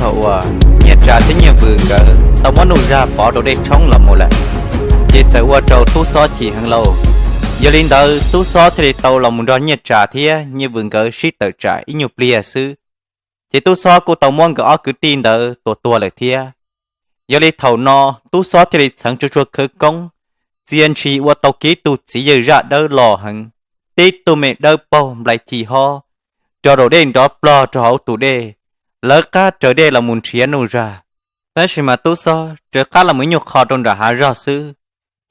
Thaum uas Nyiaj Tsa thiab Nyiaj Vws nkawd tau muab Nuj Zaj pov rau dej tshoob los mus lawm, ces txawm ua rau Tub Xob chim heev lauj. Yog li ntawd Tub Xob thiaj li tau los mus nrog Nyiaj Tsa thiab Nyiaj Vws nkawd sib tawm tsam ib nyuag pliag xwb, ces Tub Xob kuj tau muab nkawd ob kwv tij ntawd tua tuag lawm thiab. Yog li thaum no Tub Xob thiaj li txheev tsuag tsuag khawv koob, txia ntshis ua tau kiag tus txiv yawg zaj dawb los heev, tib tug me dawb paug nplai ci hob, rau daus dej nrov plog rau hauv tus dej, lawv qab raws dej los mus nrhiav Nuj Zaj. Tab sis mas Tub Xob raws qab los mus ib nyuag qho rau nram hav zog xwb,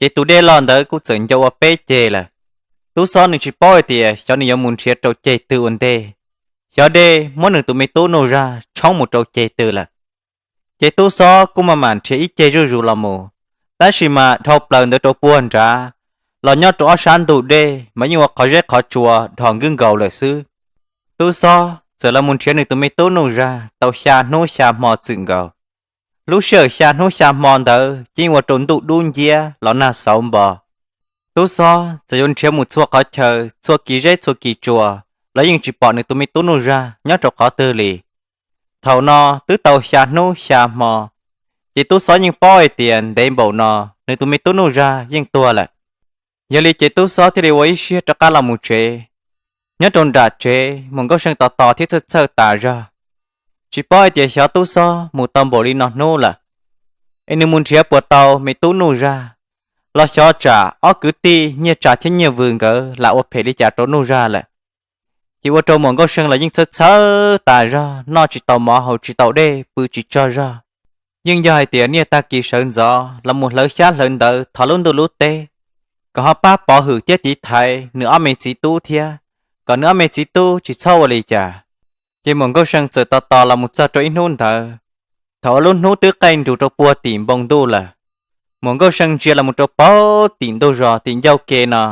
ces tus dej loj ntawd kuj txawm ncau ua peb ceg lawm. Tub Xob nws tsis paub hais tias xyov nws yuav mus nrhiav rau ceg twg ua ntej, xyov dej muab nws tus me tub Nuj Zaj tshoob mus rau ceg twg lawm. Ces Tub Xob kuj maj mam nrhiav ib ceg zuj zus los mus, tab sis mas dhau plaws ntawd rau puag nrad los nyob rau ob sab ntug dej mas yeej ua qhov zeb qhov tsua dhos nkub nkaus lawm xwb. Tub Xob txawm los mus nrhiav nws tus me tub Nuj Zaj tau xya hnub xya hmo txwm nkaus. Lub sij hawm xya hnub xya hmo ntawd ces yeej ua rau ntuj dub nciab los nag xauv npo. Tub Xob txawm yuav nrhiav mus txhua qhov chaw, txhua kis zeb txhua kis tsua los yeej tsis pom nws tus me tub Nuj Zaj nyob rau qhov twg li. Thaum no twb tau xya hnub xya hmo, ces Tub Xob yeej paub hais tias ntev npaum no nws tus me tub Nuj Zaj yeej tuag lawm. Yog li ces Tub Xob thiaj li ua ib siab rov qab los mus tsev. Nyob rau nram tsev Muam Nkauj See tos tos thiab txhawj txhawj tas zog, tsis paub hais tias xyov Tub Xob mus tau npaum li no hnub lawm, es nws mus nrhiav puas tau me tub Nuj Zaj, los xyov tsam ob kwv tij Nyiaj Tsa thiab Nyiaj Vws nkawd lam ua phem li cas rau Nuj Zaj lawm. Ces ua rau Muam Nkauj See los yeej txhawj txhawj tas zog, noj tsis tau mov haus tsis tau dej pw tsis tsaug zog. Yeej yog hais tias niaj tag kis sawv ntxov los mus hlawv xyab hlawv ntawv thov lub ntuj lub teb, kom ho pab pov hwm thiab tiv thaiv nws ob me txiv tub thiab, kom nws ob me txiv tub tsis txhob ua li cas. Ces Muam Nkauj See txawm tos tos los mus txog rau ib hnub ntawd, thaum uas lub hnub twb qaij nrus rau puag tim npoo ntuj lawm, Muam Nkauj See ntsia los mus rau puag tim ntug zos tim ncauj ke no,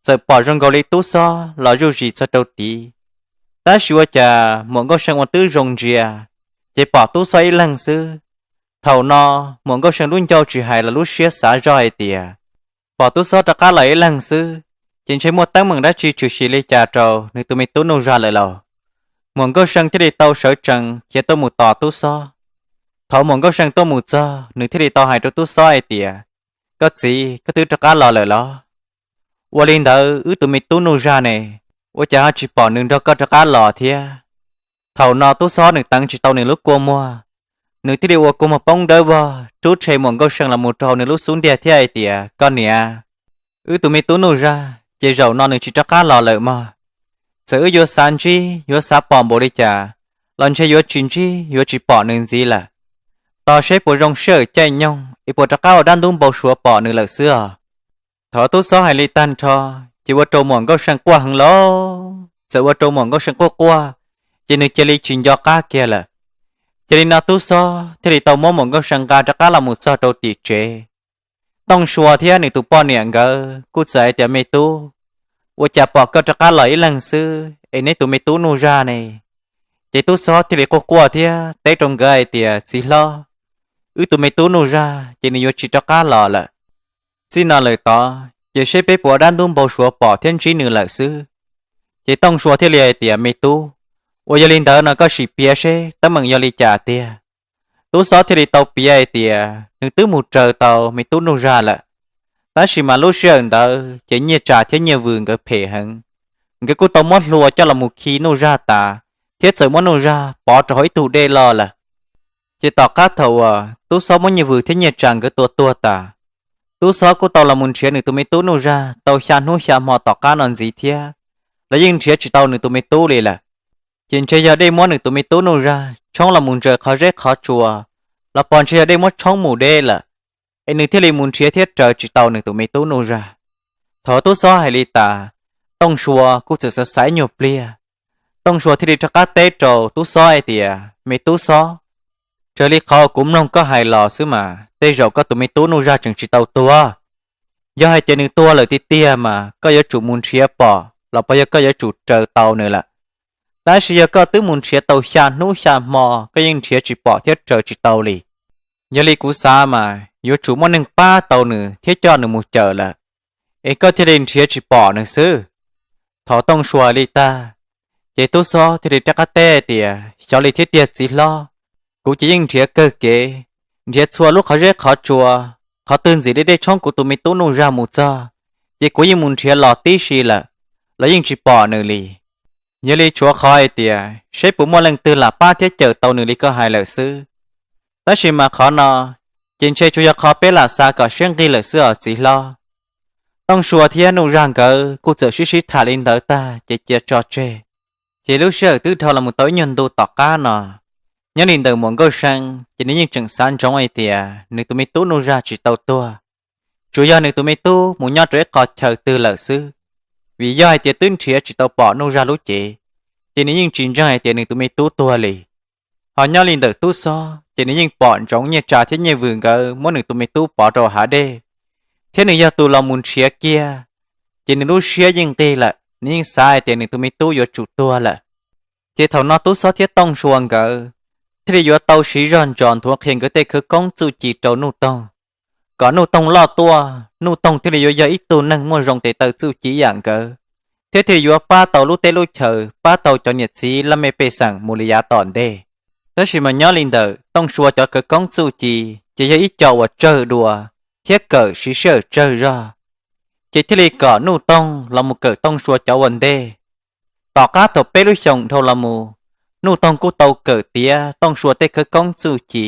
txawm pom zoo nkaus li Tub Xob los zuj zus txog rau tid. Tab sis ua cas Muam Nkauj See ua twb zoo ntsia, ces pom Tub Xob ib leeg xwb. Thaum no Muam Nkauj See lub ncauj tsis hais los lub siab xav zoj hais tias, pom Tub Xob rov qab los ib leeg xwb, ces ntshe muaj teeb meem dab tsi tshwm sim li cas rau nws tus me tub Nuj Zaj lawm lauj. Muam Nkauj See thiaj li tau sawv tsees khiav tuaj mus tos Tub Xob. Thaum Muam Nkauj See tuaj mus txog, nws thiaj li tau hais rau Tub Xob hais tias, koj txiv, koj twb rov qab los lawm los? Ua li ntawd wb tus me tub Nuj Zaj ne, ua cas ho tsis pom nws nrog koj rov qab los thiab? Thaum no Tub Xob nws teev tsis tau nws lub kua muag, nws thiaj li ua kua muag poob dawb vog rub rhe Muam Nkauj See los mus rau hauv nws lub xub ntiag thiab hais tias, koj niam, wb tus me tub Nuj Zaj ces zaum no nws tsis rov qab los lawm mog. Txawm wb yuav xav ntsib yuav xav pom npaum li cas los ntshe yuav tsis ntsib yuav tsis pom nws ntxiv lawm. Tos seb puas zoo sij hawm caij nyoog es puas rov qab ua dab ntub npau suav pom nws lawm xwb os. Thaum Tub Xob hais li tag nrho, ces ua rau Muam Nkauj See quaj heev lauj. Txawm ua rau Muam Nkauj See quaj quaj, ces nws cia li tsis nco qab kiag lawm. Cia li no Tub Xob thiaj li tau muab Muam Nkauj See nqa rov qab los mus txog rau tim tsev. Tooj Sua thiab nws tus poj niam nkawd kuj txawm hais tias, me tub, ua cas pom koj rov qab los ib leeg xwb es neb tus me tub Nuj Zaj ne? Ces Tub Xob thiaj li quaj quaj thiab teb rau nkawd hais tias, txiv hlob, wb tus me tub Nuj Zaj ces nws yuav tsis rov qab los lawm. Txij no lawm tod ces seb peb puas ua dab ntub npau suav pom thiab ntsib nws lawm xwb. Ces Tooj Sua thiaj li hais tias, me tub, uas yog li ntawd no koj sim piav seb teeb meem yog li cas tiag. Tub Xob thiaj li tau piav hais tias nws twb mus raws tau me tub Nuj Zaj lawm, tab sis mas lub sij hawm ntawd ces Nyiaj Tsa thiab Nyiaj Vws nkawd phem heev, nkawd kuj tau muab hlua coj los mus khi Nuj Zaj tas, thiab txawm muab Nuj Zaj pov rau hauv ib tug dej loj lawm. Ces tom qab thaum uas Tub Xob muab Nyiaj Vws thiab Nyiaj Tsa nkawd tua tuag tas, Tub Xob kuj tau los mus nrhiav nws tus me tub Nuj Zaj tau xya hnub xya hmo tom qab no ntxiv thiab, los yeej nrhiav tsis tau nws tus me tub li lawm. Ces ntshe yog dej muab nws tus me tub Nuj Zaj tshoob los mus ntsaws qhov zeb qhov tsua, los pos ntshe yog dej muab tshoob mus deb lawm, es nws thiaj li mus nrhiav thiab raws tsis tau nws tus me tub Nuj Zaj. Thaum Tub Xob hais li tas, Tooj Sua kuj txawm xav xav ib nyuag pliag. Tooj Sua thiaj li rov qab teb rau Tub Xob hais tias, me Tub Xob, raws li qhov kuv mloog koj hais los xwb mas tej zaum koj tus me tub Nuj Zaj tseem tsis tau tuag. Yog hais tias nws tuag lawm tiag tiag mas koj yuav tsum mus nrhiav pom los puas yog koj yuav tsum raws tau nws lawm? Tab sis yog koj twb mus nrhiav tau xya hnub xya hmo koj yeej nrhiav tsis pom thiab raws tsis tau li. Yog li kuv xav mas yuav tsum muaj neeg pab tau nws thiab coj nws mus cawm lawm, es koj thiaj li nrhiav tsis pom nws xwb. Thaum Tooj Sua li tag, ces Tub Xob thiaj li rov qab teb tias, xyov li thiab tiag txiv hlob, Kuv ces yeej nrhiav kawg kev, nrhiav txhua lub qhov zeb qhov tsua, qhov twg ntxim li dej tshoob kuv tus me tub Nuj Zaj mus txog, ces kuv yeej mus nrhiav los tib si lawm, los yeej tsis pom nws li. Yog li tshuav qhov hais tias seb puas muaj leej twg lam pab thiab cawm tau nws li koj hais lawm xwb. Tab sis mas qhov no ces ntshe tsuas yog qhov peb lam xav kom siab nqig lawm xwb os txiv hlob. Tooj Sua thiab Nuj Zaj nkawd kuj txawm sib sib tham li ntawd tag ces cia tso tseg. Ces lub sij hawm twb dhau los mus tau ib nyuag ntu tom qab no, nyob li ntawm Muam Nkauj See ces nws yeej tseem xav ntsoov hais tias nws tus me tub Nuj Zaj tsis tau tuag, tsuas yog nws tus me tub mus nyob rau ib qho chaw twg lawm xwb, vim yog hais tias twb nrhiav tsis tau pom Nuj Zaj lub cev, ces nws yeej tsis ntseeg hais tias nws tus me tub tuag li. Ho nyob li ntawm Tub Xob ces nws yeej pom ntsoov Nyiaj Tsa thiab Nyiaj Vwm nkawd muab nws tus me tub pov rau hav dej, thiab nws yog tus los mus nrhiav kiag, ces nws lub siab yeej nqig lawm, nws yeej xav hais tias nws tus me tub yuav tsum tuag lawm. Ces thaum no Tub Xob thiab Tooj Sua nkawd thiaj li yuav tau siv zog ntsos nthuav qhia nkawd tej khawv koob txuj ci rau Nuj Toog, kom Nuj Toog loj tuaj, Nuj Toog thiaj li yuav yog ib tug neeg muaj zoo tes taw txuj ci ib yam nkawd, thiab thiaj yuav pab tau lub teb lub chaw, pab tau cov niam txiv laj mej pej xeem mus li yav tom ntej. Tab sis mas nyob li ntawm Tooj Sua cov khawv koob txuj ci ces yog ib co uas tsawg dua thiab kawm siv sij hawm tsawg zog, ces thiaj li kom Nuj Toog los mus kawm Tooj Sua cov ua ntej. Tom qab thaum peb lub xyoos dhau los mus, Nuj Toog kuj tau kawm tiav Tooj Sua tej khawv koob txuj ci,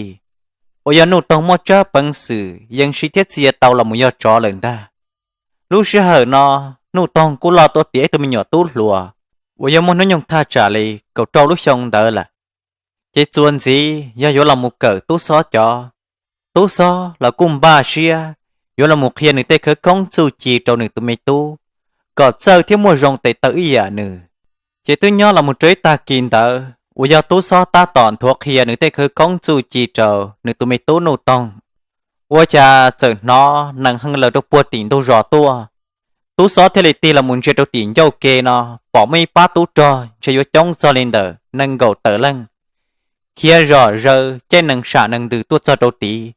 uas yog Nuj Toog muaj tsab peev xwm yees siv thiab txia tau los mus yog tsov lawm ntag. Lub sij hawm no, Nuj Toog kuj loj tuaj tiav ib tug me nyuam tub hluas, uas yog muaj hnub nyoog thaj tsam li kaum rau lub xyoo ntawd lawm. Ces txuas ntxiv yog yuav los mus kawm Tub Xob cov. Tub Xob los kuj npaj siab yuav los mus qhia nws tej khawv koob txuj ci rau nws tus me tub, kom txawj thiab muaj zoo tes taw ib yam nws. Ces twb nyob los mus rau ib tag kis ntawd uas yog Tub Xob tab tom nthuav qhia nws tej khawv koob txuj ci rau nws tus me tub Nuj Toog, ua cas txawm hnov nees heev lawm rau puag tim ntug zos tuaj. Tub Xob thiaj li tig los mus ntsia rau tim ncauj ke no, pom muaj ib pab tub rog ntshe yuav coob txog li ntawm nees nkaum tawm leej, khiav zom zaws caij nees sam nees ntws tuaj txog rau tid.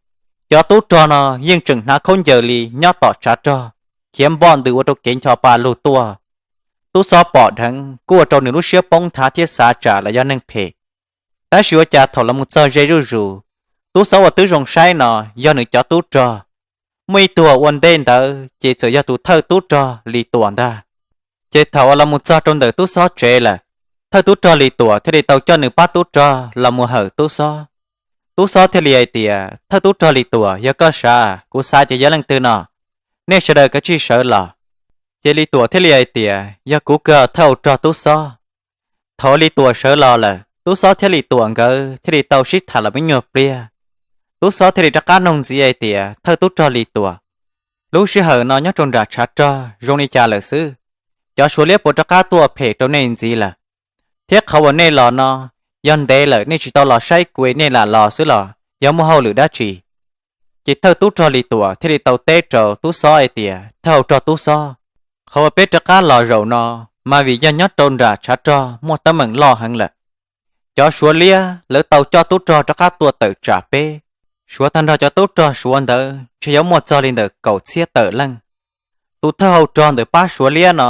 Cov tub rog no yeej tseem hnav khaub ncaws li nyob tom tshav rog, khiav npoj ntws ua rau kev ncho pa lug tuaj. Tub Xob pom dheev kuj ua rau nws lub siab poob nthav thiab xav tsam los yog neeg phem. Tab sis ua cas thaum los mus txog ze zuj zus, Tub Xob uas twb zoo saib no yog nws cov tub rog. Muaj ib tug ua ntej ntawd ces txawm yog tus thawj tub rog Lis Tuam ntag. Ces thaum uas los mus txog rau ntawm Tub Xob tsev lawm, thawj tub rog Lis Tuam thiaj li tau coj nws pab tub rog los mus hawm Tub Xob. Tub Xob thiaj li hais tias, Thawj tub rog Lis Tuam, yog koj sav, kuv xav tias yog leej twg no, nej sawv daws kav tsij sawv los. Ces Lis Tuam thiaj li hais tias, Yog kuv kawg thawj hau rog Tub Xob. Thaum Lis Tuam sawv los lawm, Tub Xob thiab Lis Tuam nkawd thiaj li tau sib tham los ib nyuag pliag. Tub Xob thiaj li rov qab noog ntxiv hais tias, Thawj tub rog Lis Tuam, lub sij hawm no nyob rau nram tshav rog zoo li cas lawm xwb? Cov Suav liab puas rov qab tuaj phem rau nej ntxiv lawm? Thiab qhov uas nej los no, yog ntev lawm nej tsis tau los saib kuv nej lam los xwb los yog muaj hauj lwm dab tsi? Ces thawj tub rog Lis Tuam thiaj li tau teb rau Tub Xob hais tias, Thawj hau rog Tub Xob, qhov uas peb rov qab los zaum no mas vim yog nyob rau nram tshav rog muaj teeb meem loj heev lawm. Cov Suav liab lawv tau coj tub rog rov qab tuaj tawm tsam peb. Suav tag nrho cov tub rog Suav ntawd ntshe yuav muaj txog li ntawm kaum txhiab tawm leej. Tus thawj hau rog ntawm pab Suav liab no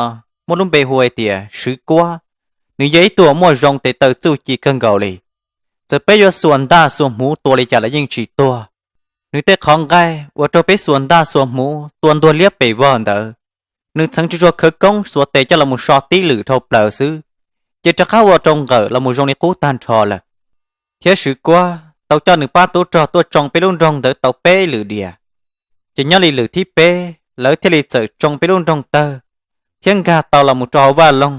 muaj lub npe hu hais tias Swv Kuab. Nws yog ib tug muaj zoo tes taw txuj ci kawg nkaus li. Txawm peb yuav xuas ntaj xuas hmuv tua li cas los yeej tsis tuag. Nws tej qhov nqaij ua rau peb xuas ntaj xuas hmuv tua ntuag liab pes vog ntawd. Nws txheev tsuas tsuag khawv koob xuas tes coj los mus so tib lwm dhau plaws xwb, ces rov qab ua rau nqawm los mus zoo li qub tag nrho lawm. Thiab Swv Kuab tau coj nws pab tub rog tuaj tsoo peb lub nroog ntawd tau peb lwm diam. Ces nyob li lwm thib peb, lawv thiaj li txawm tsoo peb lub nroog tawg, thiab nkag tau los mus rau hauv vaj loog,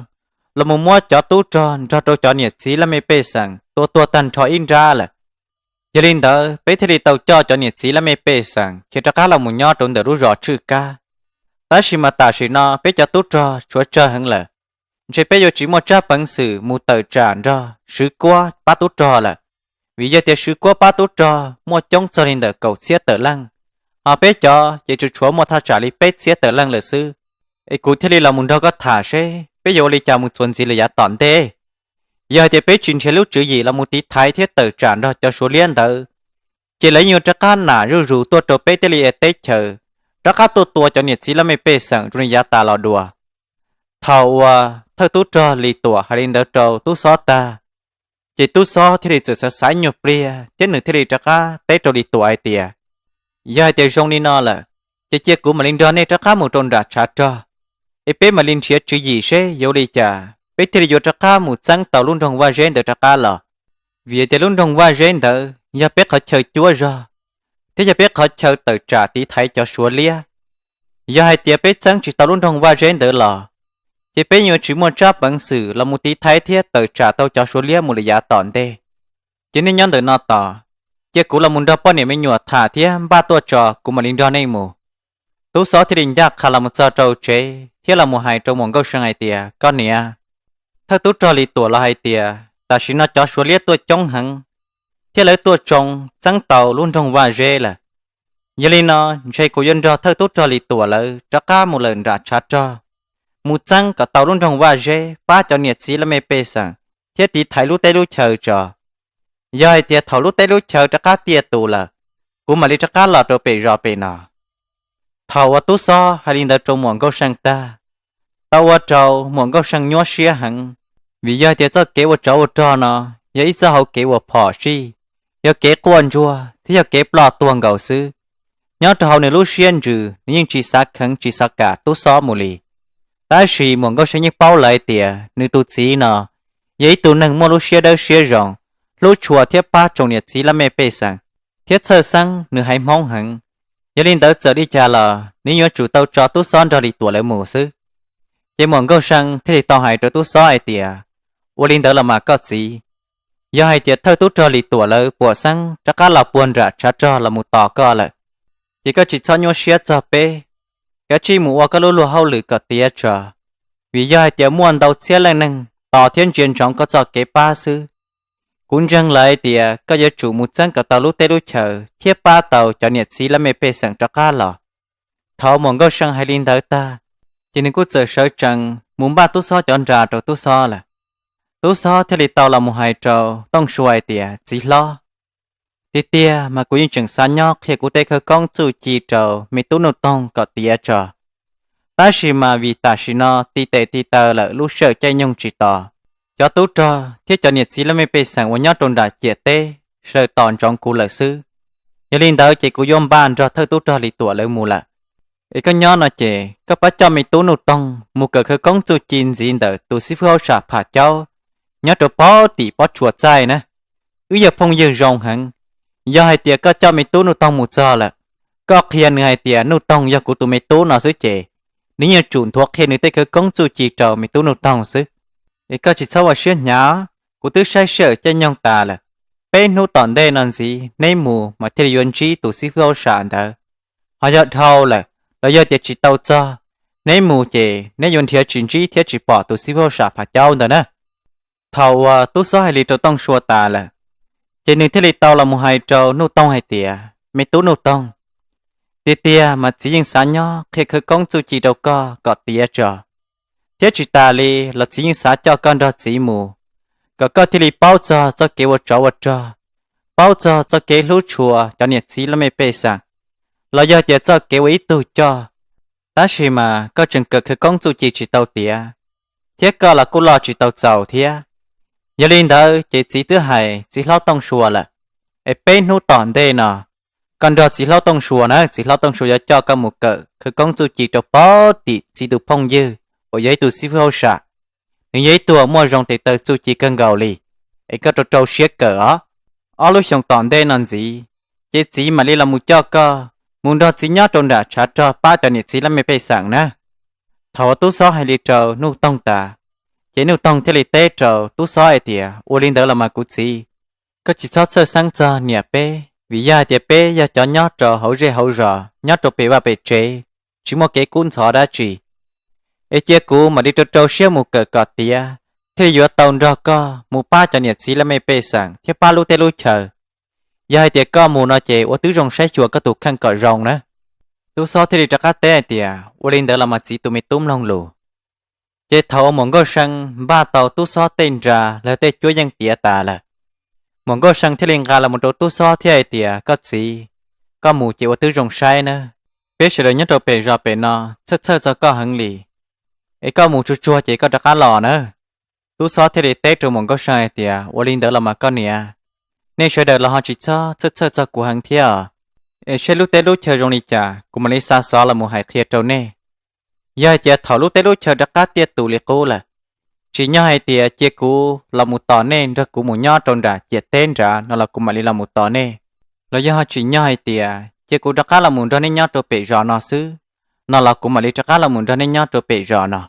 los mus muab cov tub rog nrog rau cov niam txiv laj mej pej xeem tua tuag tag nrho ib nrab lawm. Yog li ntawd, peb thiaj li tau coj cov niam txiv laj mej pej xeem khiav rov qab los mus nyob rau ntawm lub zos Tswj Kab. Tab sis mas tam sim no peb cov tub rog tshuav tsawg heev lawm, ntshe peb yuav tsis muaj tsab peev xwm mus tawm tsam nrog Swv Kuab pab tub rog lawm, vim yog tias Swv Kuab pab tub rog muaj coob txog li ntawm kaum txhiab tawm leej, ho peb cov ces tsuas tshuav muaj thaj tsam li peb txhiab tawm leej lawm xwb. Es kuv thiaj li los mus nrog koj tham seb peb yuav ua li cas mus txuas ntxiv lawm yav tom ntej. Yog hais tias peb tsis nrhiav lub tswv yim los mus tiv thaiv thiab tawm tsam nrog cov Suav liab ntawd, ces lawv yeej yuav rov qab nam zuj zus tuaj rau peb tej liaj ia teb chaws, rov qab tuaj tua cov niam txiv laj mej pej xeem zoo li yav tas los dua. Thaum uas thawj tub rog Lis Tuam hais li ntawd rau tub Xob tag, Ces tub xob thiaj li txawm xav xav nyuag pliag thiab nws thiaj li rov qab teb rau Lis Tuam hais tias, yog hais tias zoo li no lawm, ces cia kuv mam li nrog nej rov qab mus rau nram tshav rog, es peb mam li nrhiav tswv yim seb yuav ua li cas peb thiaj li yuav rov qab mus txeeb tau lub nroog Vaj Zeb ntawd rov qab los. Vim tias lub nroog Vaj Zeb ntawd yog peb qhov chaw cuab zog, thiab yog peb qhov chaw tawm tsam tiv thaiv cov Suav liab. Yog hais tias peb txeeb tsis tau lub nroog Vaj Zeb ntawd los, ces peb yuav tsis muaj tsab peev xwm los mus tiv thaiv thiab tawm tsam tau cov Suav liab mus lawm yav tom ntej. Ces nej nyob ntawm no tos, cia kuv los mus nrog poj niam me nyuam tham thiab npaj tuaj tso kuv mam li nrog nej mus. Tub xob thiaj li ncaj qha los mus txog rau tsev thiab los mus hais rau muam Nkauj See hais tias, koj niam, thawj tub rog Lis Tuam los hais tias tam sim no cov Suav liab tuaj coob heev, thiab lawv tuaj tsoo txeeb tau lub nroog Vaj Zeb lawm. Yog li no, ntshe kuv yuav nrog thawj tub rog Lis Tuam lawv rov qab mus lawm nram tshav rog, mus txeeb kom tau lub nroog Vaj Zeb pab cov niam txiv laj mej pej xeem thiab tiv thaiv lub teb lub chaw tso. Yog hais tias thaum lub teb lub chaw rov qab tiaj tus lawm, kuv mam li rov qab los rau pem zos pem no. Thaum uas tub xob hais li ntawd rau muam Nkauj See tag, tau ua rau muam Nkauj See nyuaj siab heev, vim yog tias txoj kev ua tsov ua rog no yog ib txoj hauv kev uas phom sij, yog kev quaj ntsuag thiab yog kev ploj tuag nkaus xwb. Nyob rau hauv nws lub siab ntsws nws yeej tsis xav kheev tsis xav kam tub xob mus li. Tab sis muam Nkauj See yeej paub lawm tias nws tus txiv no yog ib tug neeg muaj lub siab dawb siab zoo, hlub tshua thiab pab tsoom niam txiv laj mej pej xeem, thiab txhawj xeeb nws haiv Hmoob heev. Yog li ntawd txawm li cas los nws yuav tsum tau tso tub xob nrog Lis Tuam lawv mus xwb. Ces muam Nkauj See thiaj li tau hais rau tub xob hais tias, ua li ntawd los mas koj txiv, yog hais tias thawj tub rog Lis Tuam lawv puas xeeb rov qab los puag nram tshav rog los mus tos koj lawm, ces koj tsis txhob nyuaj siab txog peb, kav tsij mus ua koj lub luag hauj lwm kom tiav tso, vim yog hais tias muaj ntau txhiab leej neeg tos thiab ntsia ntsoov koj txoj kev pab xwb. Kuv ntseeg lawm hais tias koj yuav tsum mus txeeb kom tau lub teb lub chaw thiab pab tau cov niam txiv laj mej pej xeem rov qab los. Thaum muam Nkauj See hais li ntawd tag, ces nws kuj txawm sawv tsees mus npaj tub xob cov nra rau tub xob lawm. Tub xob thiaj li tau los mus hais rau Tooj Sua hais tias, txiv hlob, tiag tiag mas kuv yeej tseem xav nyob qhia kuv tej khawv koob txuj ci rau me tub Nuj Toog kom tiav tso. Tab sis mas vim tam sim no ti tes ti taw lawm lub sij hawm caij nyoog tsis tos, cov tub rog thiab cov niam txiv laj mej pej xeem uas nyob rau nram ciam teb sawv daws tos ntsoov kuv lawm xwb. Yog li ntawd ces kuv yuav npaj nrog thawj tub rog Lis Tuam lawv mus lawm. Es koj nyob no ces koj pab coj me tub Nuj Toog mus kawm khawv koob txuj ci ntxiv ntawm tus xib fwb hauj sam Pham Caub nyob rau pem tim pob tsuas txaij na. Wb yog phooj ywg zoo heev. Yog hais tias koj coj me tub Nuj Toog mus txog lawm, koj qhia nws hais tias Nuj Toog yog kuv tus me tub no xwb ces nws yeej yuav tsum nthuav qhia nws tej khawv koob txuj ci rau me tub Nuj Toog xwb. Es koj tsis txhob ua siab hnyav, kuv twb saib sij hawm caij nyoog tas lawm. Peb hnub tom ntej no ntxiv neb mus mas thiaj li yuav ntsib tus xib fwb hauj sam ntawd. Ho yog dhau lawm los yog tias tsis tau txog, neb mus ces neb yuav nrhiav tsis ntsib thiab tsis pom tus xib fwb hauj sam Pham Caub ntawd na. Thaum uas tub xob hais li rau Tooj Sua tas lawm, ces nws thiaj li tau los mus hais rau Nuj Toog hais tias, me tub Nuj Toog, tiag tiag mas txiv yeej xav nyob qhia khawv koob txuj ci rau koj kom tiav tso, thiab tsis tas li los txiv yeej xav coj koj nrog txiv mus, kom koj thiaj li paub txog txoj kev ua tsov ua rog, paub txog txoj kev hlub tshua cov niam txiv laj mej pej xeem, los yog tias txoj kev ua ib tug coj. Tab sis mas koj tseem kawm khawv koob txuj ci tsis tau tiav, thiab koj los kuj loj tsis tau txaus thiab. Yog li ntawd ces txiv twb hais txiv hlob Tooj Sua lawm, es peb hnub tom ntej no koj nrog txiv hlob Tooj Sua na, txiv hlob Tooj Sua yuav coj koj mus kawm khawv koob txuj ci rau pem tim txiv tus phooj ywg uas yog ib tug xib fwb hauj sam. Nws yog ib tug muaj zoo tes taw txuj ci kawg nkaus li, es koj rau rau siab kawm os. Ob lub xyoos tom ntej no ntxiv, ces txiv mam li los mus coj koj mus nrog txiv nyob rau nram tshav rog pab cov niam txiv laj mej pej xeem na. Thaum uas tub xob hais li rau Nuj Toog tas, ces Nuj Toog thiaj li teb rau tub xob hais tias, ua li ntawd los mas kuv txiv, koj tsis txhob txhawj xeeb txog niam peb, vim yog hais tias peb yog cov nyob rau hauv zej hauv zos, nyob rau pem vaj pem tsev, tsis muaj kev kub ntxhov dab tsi. Es cia kuv mam li rau rau siab mus kawm kom tiav, thiaj li yuav tau nrog koj mus pab cov niam txiv laj mej pej xeem thiab pab lub teb lub chaw. Yog hais tias koj mus no ces ua tib zoo saib xyuas koj tus kheej kom zoo na. Tub xob thiaj li rov qab teb hais tias, ua li ntawd los mas txiv tus me tub mloog lus. Ces thaum uas muam Nkauj See npaj tau tub xob tej nra los tej cuab yeej tiav tas lawm, muam Nkauj See thiaj li nqa los mus rau tub xob thiab hais tias, koj txiv, koj mus ces ua tib zoo saib na. Peb sawv daws nyob rau pem zos pem no txhawj txhawj txog koj heev li, es koj mus tsuag tsuag ces koj rov qab los na. Tub Xob thiaj li teb rau Muam Nkauj See hais tias, Ua li ntawd los mas koj niam, nej sawv daws los ho tsis txhob txhawj txhawj txog kuv heev thiab. Es seb lub teb lub chaw zoo li cas kuv mam li xa xov los mus hais qhia rau nej. Yog hais tias thaum lub teb lub chaw rov qab tiaj tus li qub lawm, tsim nyog hais tias cia kuv los mus tos nej nrog kuv mus nyob rau nram ciam teb nrad no los kuv mam li los mus tos nej. Los yog ho tsim nyog hais tias cia kuv rov qab los mus nrog nej nyob rau pem zos no xwb, no los kuv mam li rov qab los mus nrog nej nyob rau pem zos no.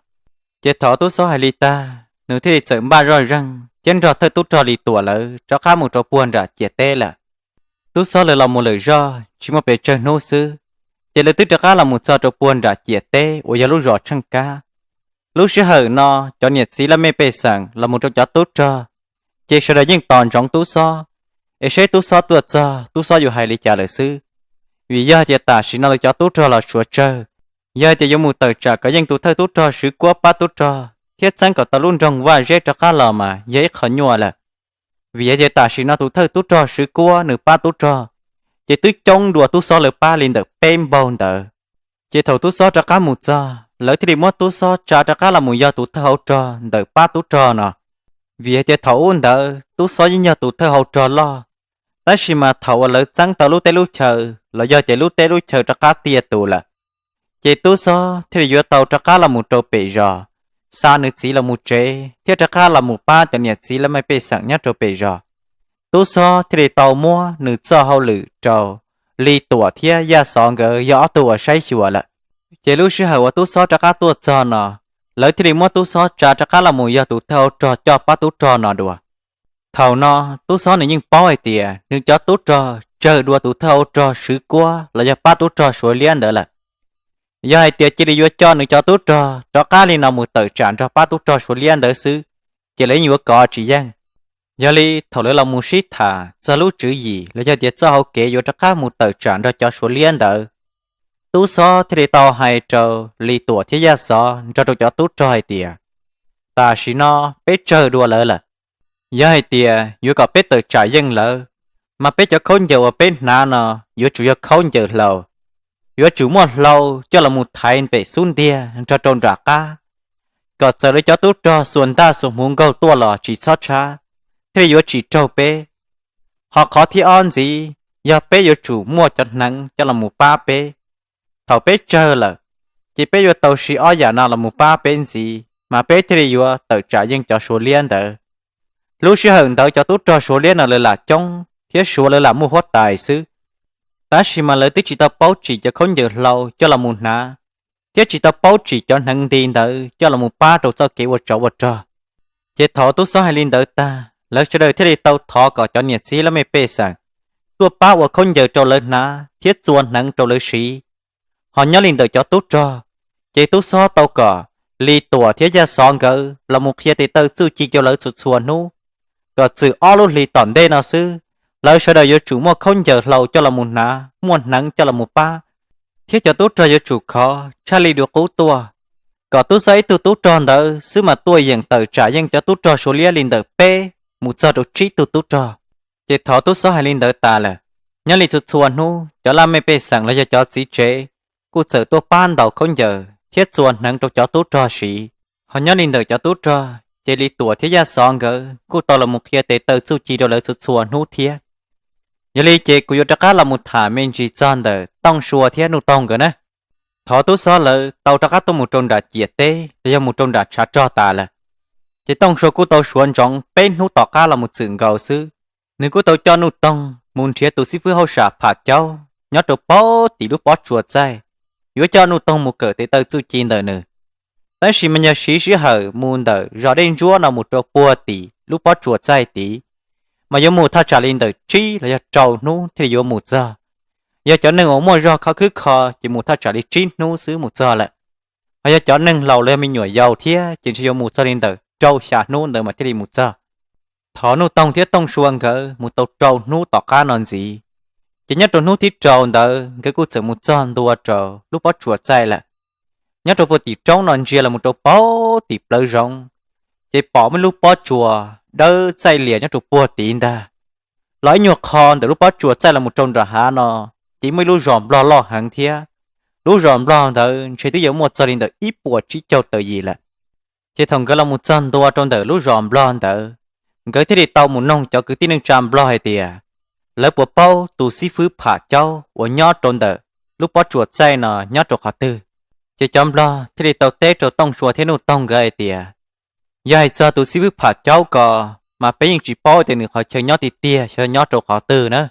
Ces thaum Tub Xob hais li tag, nws thiaj li txawm npaj zoj zeeg thiab nrog thawj tub rog Lis Tuam lawv rov qab mus rau puag nram ciam teb lawm. Tub Xob lawv los mus lawm zoj tsis muaj pes tsawg hnub xwb, ces lawv twb rov qab los mus txog rau puag nram ciam teb uas yog lub zos Tsheej Kab. Lub sij hawm no, cov niam txiv laj mej pej xeem los mus rau cov tub rog, ces sawv daws yeej tos ntsoov Tub Xob, es seb Tub Xob tuaj txog Tub Xob yuav hais li cas lawm xwb. Vim yog tias tam sim no lawv cov tub rog los suav tsawg, yog hais tias yuav mus tawm tsam kom yeej tus thawj tub rog Swv Kuab pab tub rog thiab txeeb kom tau lub nroog Vaj Zeb rov qab los mas yog ib qho nyuaj lawm. Vim hais tias tam sim no tus thawj tub rog Swv Kuab nws pab tub rog, ces twb coob dua Tub Xob lawv pab li ntawm peb npaug ntawd. Ces thaum Tub Xob rov qab mus txog, lawv thiaj li muab Tub Xob tsa rov qab los mus yog tus thawj hauv rog ntawm pab tub rog no. Vim hais tias thaum ub ntawd Tub Xob yeej yog tus thawj hauv rog loj, tab sis mas thaum uas lawv txeeb tau lub teb lub chaw los yog ces lub teb lub chaw rov qab tiaj tus lawm, ces Tub Xob thiaj li yuav tau rov qab los mus rau pem zos, xa nws txiv los mus tsev thiab rov qab los mus pab cov niam txiv laj mej pej xeem nyob rau pem zos. Tub Xob thiaj li tau muab nws txoj hauj lwm rau Lis Tuam thiab Yaj Xov nkawd yog ob tug uas saib xyuas lawm. Ces lub sij hawm uas Tub Xob rov qab tuaj txog no, lawv thiaj li muab Tub Xob tsa rov qab los mus yog tus thawj hauv rog coj pab tub rog no dua. Thaum no, Tub Xob nws yeej paub hais tias nws cov tub rog tsawg dua tus thawj hauv rog Swv Kuab los yog pab tub rog Suav Liab ntawd lawm. Yog hais tias cia li yuav coj nws cov tub rog rov qab li no mus tawm tsam nrog pab tub rog Suav Liab ntawd xwb, ces lawv yeej yuav kov tsis yeej. Yog li thaum lawv los mus sib tham txog lub tswv yim los yog tias txoj hauv kev yuav rov qab mus tawm tsam nrog cov Suav Liab ntawd, Tub Xob thiaj li tau hais rau Lis Tuam thiab Yaj Xov nrog rau cov tub rog hais tias, tam sim no peb tsawg dua lawv lawm. Yog hais tias yuav kom peb tawm tsam yeej lawv, mas peb cov khaub ncaws uas peb hnav no yuav tsum yog khaub ncaws hlau. Yuav tsum muaj hlau coj los mus thaiv pem xub ntiag nrog rau nram qab, kom txawm lawv cov tub rog xuas ntaj xuas hmuv nkaug tuaj los tsis txhob tshab, thiaj li yuav tsis raug peb. Ho qhov thib ob ntxiv, yog peb yuav tsum muaj cov hneev coj los mus pab peb. Thaum peb tsawg lawm, ces peb yuav tau siv ob yam no los mus pab peb ntxiv mas peb thiaj li yuav tawm tsam yeej cov Suav Liab ntawd. Lub sij hawm ntawd cov tub rog Suav Liab no lawv lam coob thiab Suav lawv lam muaj huab tais xwb, tab sis mas lawv twb tsis tau paub tsim cov khaub ncaws hlau coj los mus hnav, thiab tsis tau paub tsim cov hneev nti ntawd coj los mus pab rau txoj kev ua tsov ua rog. Ces thaum Tub Xob hais li ntawd tag, lawv sawv daws thiaj li tau thov kom cov niam txiv laj mej pej xeem tuaj pab ua khaub ncaws rau lawv hnav thiab txua hneev rau lawv siv. Ho nyob li ntawm cov tub rog, ces Tub Xob tau kom Lis Tuam thiab Yaj Xov nkawd los mus qhia tes taw txuj ci rau lawv txhua txhua hnub, kom txwm ob lub hlis tom ntej no xwb, lawv sawv daws yuav tsum muaj khaub ncaws hlau coj los mus hnav, muaj hneev coj los mus pab, thiab cov tub rog yuav tsum khov tshaj li dua qub tuaj, kom Tub Xob ib tug tub rog ntawd xwb mas tuaj yeem tawm tsam yeej cov tub rog Suav Liab li ntawm peb mus txog rau tsib tug tub rog. Ces thaum Tub Xob hais li ntawd tas lawm, nyob li txhua txhua hnub cov laj mej pej xeem los yog cov txiv tsev kuj txawm tuaj pab ntaus khaub ncaws thiab txua hneev rau cov tub rog siv. Ho nyob li ntawm cov tub rog, ces Lis Tuam thiab Yaj Xov nkawd kuj tau los mus qhia tes taw txuj ci rau lawv txhua txhua hnub thiab. Yog li ces kuv yuav rov qab los mus tham me ntsis txog ntawm Tooj Sua thiab Nuj Toog nkawd na. Thaum Tub Xob lawv tau rov qab tuaj mus rau nram ciam teb los yog mus rau nram tshav rog tas lawm, ces Tooj Sua kuj tau suav ntsoov peb hnub tom qab los mus txwm nkaus xwb. Nws kuj tau coj Nuj Toog mus nrhiav tus xib fwb hauj sam Pham Caub nyob rau paub tim lub pob tsuas txaij, yuav coj Nuj Toog mus kawm tes taw txuj ci ntawm nws. Tab sis mas yog siv sij hawm mus ntawm zos Dej Ntsuab no mus rau puag tim lub pob tsuas txaij tid, mas yuav mus thaj tsam li ntawm tsib los yog rau hnub thiaj li yuav mus txog. Yog cov neeg uas muaj zog khov khwb kho ces mus thaj tsam li tsib hnub xwb mus txog lawm. Ho yog cov neeg laus los yog me nyuam yaus thiab ces ntshe yuav mus txog li ntawm rau xya hnub ntawd mas thiaj li mus txog. Thov Nuj Toog thiab Tooj Sua nkawd mus tau rau hnub tom qab no ntxiv, ces nyob rau hnub thib rau ntawd nkawd kuj txawm mus txog ntua rau lub pob tsuas txaij lawm. Nyob rau puag tim roob no ntsia los mus rau paub tim plawv zoov, ces pom muaj lub pob tsuas dawb txaij lias nyob rau puag tid ntag. Los ib nyuag qho ntawm lub pob tsuas txaij los mus rau nram hav no, ces muaj ib lub zos Nplog loj heev thiab. Lub zos Nplog ntawd ntshe twb yuav muaj txog li ntawm ib puas tsib caug tawm yim lawm. Ces thaum nkawd los mus txog ntua rau ntawm lub zos Nplog ntawd, nkawd thiaj li tau mus noog cov kwv tij neej tsa Nplog hais tias lawv puas paub tus xib fwb Pham Caub uas nyob rau ntawm lub pob tsuas txaij no nyob rau qhov twg. Ces cov Nplog thiaj li tau teb rau Tooj Sua thiab Nuj Toog nkawd hais tias, yog hais txog tus xib fwb Pham Caub ko, mas peb yeej tsis paub tias nws qhov chaw nyob tiag tiag xyov nyob rau qhov twg na.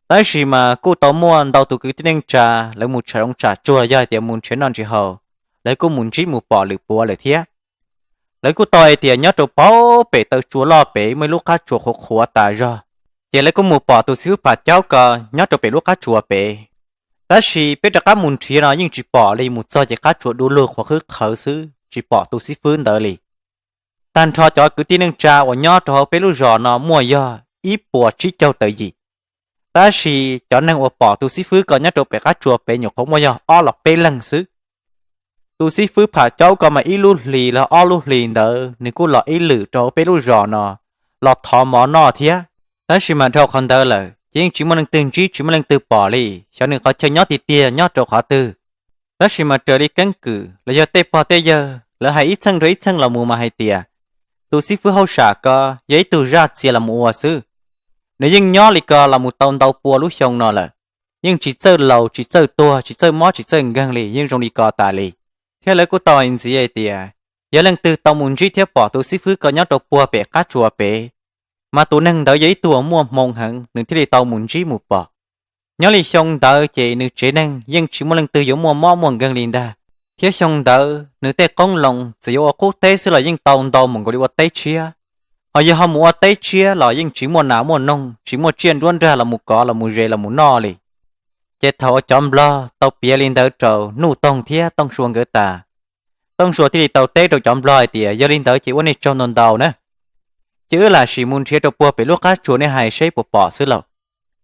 Tab sis mas kuj tau muaj ntau tus kwv tij neej tsa lawv mus tsham zoov tsham tsuag, yog hais tias mus nrhiav noj nrhiav haus, lawv kuj mus ntsib mus pom lwm puav lawm thiab. Lawv kuj tau hais tias nyob rau pem taw tsua loj pem muaj ib lub qab tsuas qhuav qhuav tas zog, ces lawv kuj mus pom tus xib fwb Pham Caub ko nyob rau pem lub qab tsuas pem. Tab sis peb rov qab mus nrhiav no yeej tsis pom li, mus txog ces qab tsuas du lug qhuav qhwb qhawv xwb, tsis pom tus xib fwb ntawd li. Tag nrho cov kwv tij neej tsa uas nyob rau hauv peb lub zos no muaj yog ib puas tsib caug tawm yim, tab sis cov neeg uas pom tus xib fwb ko nyob rau pem qab tsuas pem nyuam qhuav muaj yog ob los peb leeg xwb. Tus xib fwb Pham Caub ko mas ib lub hlis los ob lub hlis ntawd nws kuj los ib lwm rau hauv peb lub zos no los thov mov noj thiab. Tab sis mas dhau qhov ntawd lawm ces yeej tsis muaj leej twg ntsib tsis muaj leej twg pom li, xyov nws qhov chaw nyob tiag tiag nyob rau qhov twg. Tab sis mas raws li keeb kwm los yog tej pog tej yawg lawv hais ib txheej rau ib txheej los mus mas hais tias tus xib fwb hauj sam ko yog ib tug zaj txia los mus ua xwb. Nws yeej nyob li ko los mus tau ntau pua lub xyoo no lawm, yeej tsis txawj laus tsis txawj tuag tsis txawj mob tsis txawj nkeeg li, yeej zoo li ko tas li. Thiab lawv kuj tau hais ntxiv hais tias yog leej twg tau mus ntsib thiab pom tus xib fwb ko nyob rau puag pem qab tsuas pem, mas tus neeg ntawd yog ib tug uas muaj hmoo heev nws thiaj li tau mus ntsib mus pom. Nyob li xyoo ntawd ces nws tsev neeg yeej tsis muaj leej twg yuav muaj mob muaj nkeeg li ntag, thiab xyoo ntawd nws tej qoob loo txawm yuav ua qub teb xwb los yeej tau ntau mus nkaus li ua teb tshiab, ho yog ho mus ua teb tshiab los yeej tsis muaj nas muaj noog tsis muaj tsiaj nruab nrag los mus kov los mus zes los mus noj li. Ces thaum uas cov nplog tau piav li ntawd rau Nuj Toog thiab Tooj Sua nkawd tas, Tooj Sua thiaj li tau teb rau cov nplog hais tias yog li ntawd ces ua nej tsaug ntau ntau na, ces wb lam sim mus nrhiav rau puag pem lub qab tsuas nej hais seb puas pom xwb lauj.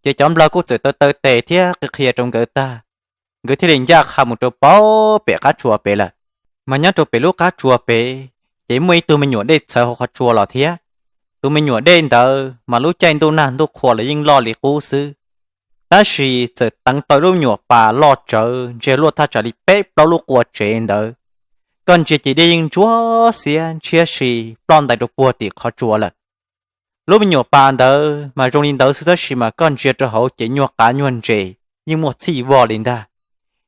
Ces cov nplog kuj txawm taw taw tes thiab qhia qhia rau nkawd tag, nkawd thiaj li ncaj qha mus rau puag pem qab tsuas pem lawm. Mas nyob rau pem lub qab tsuas pem, ces muaj ib tug me nyuam dej txhawv hauv qhov tsua los thiab. Tus me nyuam dej ntawd mas lub caij ntuj nag ntuj qhua los yeej loj li qub xwb, tab sis txawm teev tau lub me nyuam pas loj tsawv ntsia luaj thaj tsam li peb plaub lub qua tsev ntawd. Koj ntsia ces dej yeej ntsuab xiab ntshiab si ploj ntais rau puag tim qhov tsua lawm. Lub me nyuam pas ntawd mas zoo li ntawd xwb tab sis mas koj ntsia rau hauv ces nyuag qav nyuag ntses, yeej muaj txhij vog li ntag.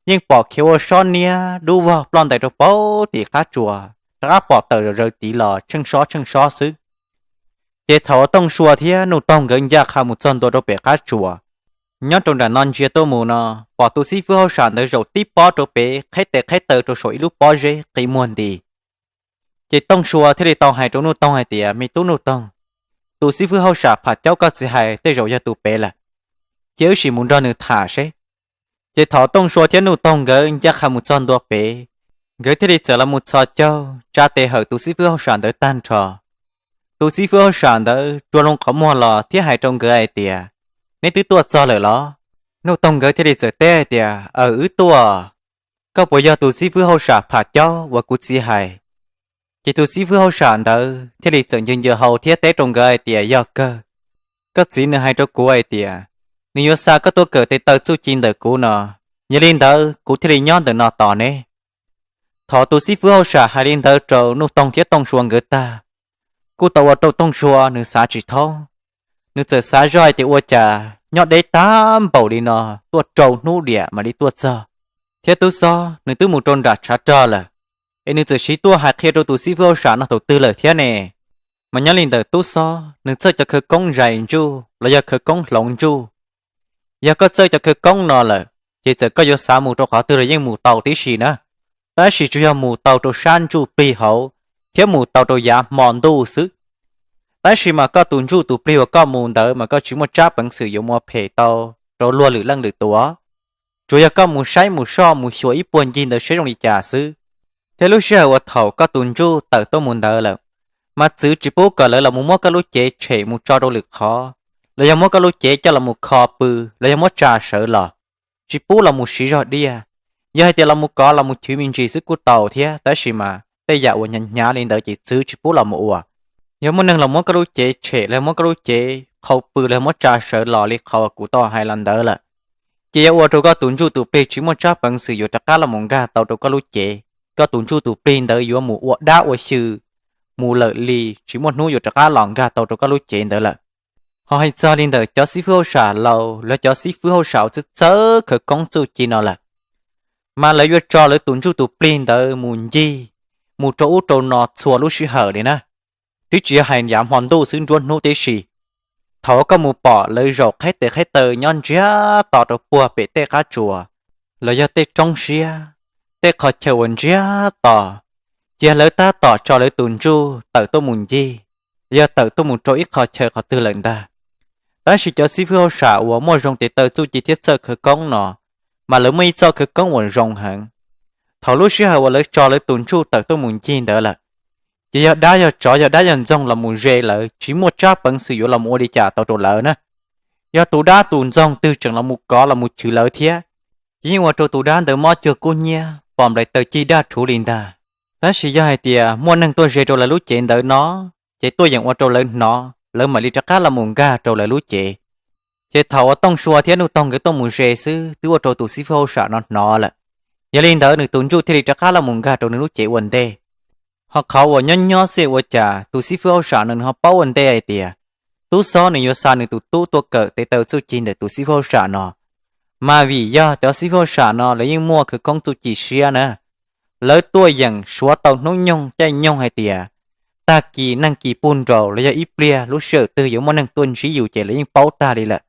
Yeej pom khiav ua sob niab dub vog ploj ntais rau puag tim qab tsuas, rov qab pom tawm zom zaws tid los tsheej sob tsheej sob xwb. Ces thaum uas Tooj Sua thiab Nuj Toog nkawd ncaj qha mus txog ntua rau pem qab tsuas, nyob rau nram no ntsia tuaj mus no, pom tus xib fwb hauj sam ntawd zaum tib pob rau pem qheb tes qheb taw rau saum ib lub pob zeb qi muag nti. Ces Tooj Sua thiaj li tau hais rau Nuj Toog hais tias, me tub Nuj Toog, tus xib fwb hauj sam Pham Caub koj txiv hais tej zaum yog tus pem lawm, cia wb sim mus nrog nws tham seb. Ces thaum Tooj Sua thiab Nuj Toog nkawd ncaj qha mus txog ntua pem, nkawd thiaj li txawm los mus txhos caug tsa tes hawm tus xib fwb hauj sam ntawd tag nrho. Tus xib fwb hauj sam ntawd rua loo qhov muag los thiab hais rau nkawd hais tias, neb twb tuaj txog lawm los? Nuj Toog nkawd thiaj li txawm teb hais tias, aws, wb tuaj. Koj puas yog tus xib fwb hauj sam Pham Caub uas kuv txiv hais? Ces tus xib fwb hauj sam ntawd thiaj li txawm ncw ncws hau thiab teb rau nkawd hais tias, yog kawg. Koj txiv nws hais rau kuv hais tias nws yuav xa koj tuaj kawm tes taw txuj ci ntawm kuv no, yog li ntawd kuv thiaj li nyob ntawm no tos neb. Thaum tus xib fwb hauj sam hais li ntawd rau Nuj Toog thiab Tooj Sua nkawd tag, kuj tau ua rau Tooj Sua nws xav tsis thoob. Nws txawm xav zoj hais tias ua cas nyob deb tag npaum li no tuaj rau hnub diam mam li tuaj txog, thiab tub xob nws twb mus rau nram tshav rog lawm, es nws txawm siv tuaj hais qhia rau tus xib fwb hauj sam no thaum twg lawm thiab ne? Mas nyob li ntawm tub xob nws txawj cov khawv koob zais ntsuj los yog khawv koob hloov ntsuj. Yog koj txawj cov khawv koob no lawm, ces txawm koj yuav xav mus rau qhov twg los yeej mus tau tib si na. Tab sis tsuas yog mus tau rau sab ntsuj plig hauv thiab mus tau rau yav hmo ntuj xwb. Tab sis mas koj tus ntsuj tus plig uas koj mus ntawd mas koj tsis muaj tsab peev xwm yuav mus phem tau rau luag lwm leej lwm tus. Tsuas yog koj mus saib mus soj mus xyuas ib puag ncig ntawd seb zoo li cas xwb. Thiab lub sij hawm uas thaum koj tus ntsuj tawm tuaj mus ntawd lawm, mas txwv tsis pub kom lawv los mus muab koj lub cev tshem mus tso rau lwm qhov, los yog muab koj lub cev coj los mus kho pw, los yog muab tsa sawv los, tsis pub los mus siv zog diaj. Yog hais tias los mus kov los mus chwv me ntsis xwb kuj tau thiab, tab sis mas tej yam uas hnyav hnyav li ntawd ces txwv tsis pub los mus ua. Yog muaj neeg los muab koj lub cev tshem los yog muab koj lub cev qhau pw los yog muab tsa sawv los li qhov uas kuv tau hais los ntawd lawm, ces yuav ua rau koj tus ntsuj tus plig tsis muaj tsab peev xwm yuav rov qab los mus nkag tau rau koj lub cev, koj tus ntsuj tus plig ntawd yuav mus ua dab ua xyw mus lawm li, tsis muaj hnub yuav rov qab los nkag tau rau koj lub cev ntawd lawm. Ho hais txog li ntawm cov xib fwb hauj sam laus los cov xib fwb hauj sam uas txawj txawj khawv koob txuj ci no lawm, mas lawv yuav tso lawv tus ntsuj tus plig ntawd mus ncig, mus rau ub rau no txhua lub sij hawm li na. Twb tsis yog hais yav hmo ntuj xwb, nruab hnub tib si, thaum koj mus pom lawv zaum qhaib tes qhaib taw nyob ntsiag to rau puag pem tej qab tsuas los yog tej roob siab, tej qhov chaw uas ntsiag to, ces lawv tab tom tso lawv tus ntsuj tawm tuaj mus ncig, yog tawm tuaj mus rau ib qho chaw qhov twg lawm ntag. Tab sis cov xib fwb hauj sam uas muaj zoo tes taw txuj ci thiab txawj khawv koob no, mas lawv muaj ib txoj khawv koob uas zoo heev. Thaum lub sij hawm uas lawv tso lawv tus ntsuj tawm tuaj mus ncig ntawd lawm, ces yog dab yog tsov, yog dab yog ntxoog los mus ze lawv, tsis muaj tsab peev xwm yuav los mus ua li cas tau rau lawv na. Yog tus dab tus ntxoog twg tseem los mus kov los mus chwv lawv thiab, ces yeej ua rau tus dab ntawd mob cuag kub hnyiab, pom nplaim taws cig daj rhuv li ntag. Tab sis yog hais tias muaj neeg tuaj ze rau lawv lub cev ntawd no, ces tuaj yeem ua rau lawv hnov, lawv mam li rov qab los mus nkag rau lawv lub cev. Ces thaum uas Tooj Sua thiab Nuj Toog nkawd tuaj mus ze xwb twb ua rau tus xib fwb hauj sam no hnov lawm. Yog li ntawd nws tus ntsuj thiaj li rov qab los mus nkag rau nws lub cev ua ntej. Ho qhov uas nyob nyob xwb ua cas tus xib fwb hauj sam no nws ho paub ua ntej hais tias tub xob nws yuav xa nws tus tub tuaj kawm tes taw txuj ci ntawm tus xib fwb hauj sam no, mas vim yog cov xib fwb hauj sam no lawv yeej muaj khawv koob txuj ci siab na. Lawv tuaj yeem suav tau hnub nyoog caij nyoog hais tias tag kis neeg kis puag nraus los yog ib pliag lub sij hawm twg yuav muaj neeg tuaj ntsib yus ces lawv yeej paub tag li lawm.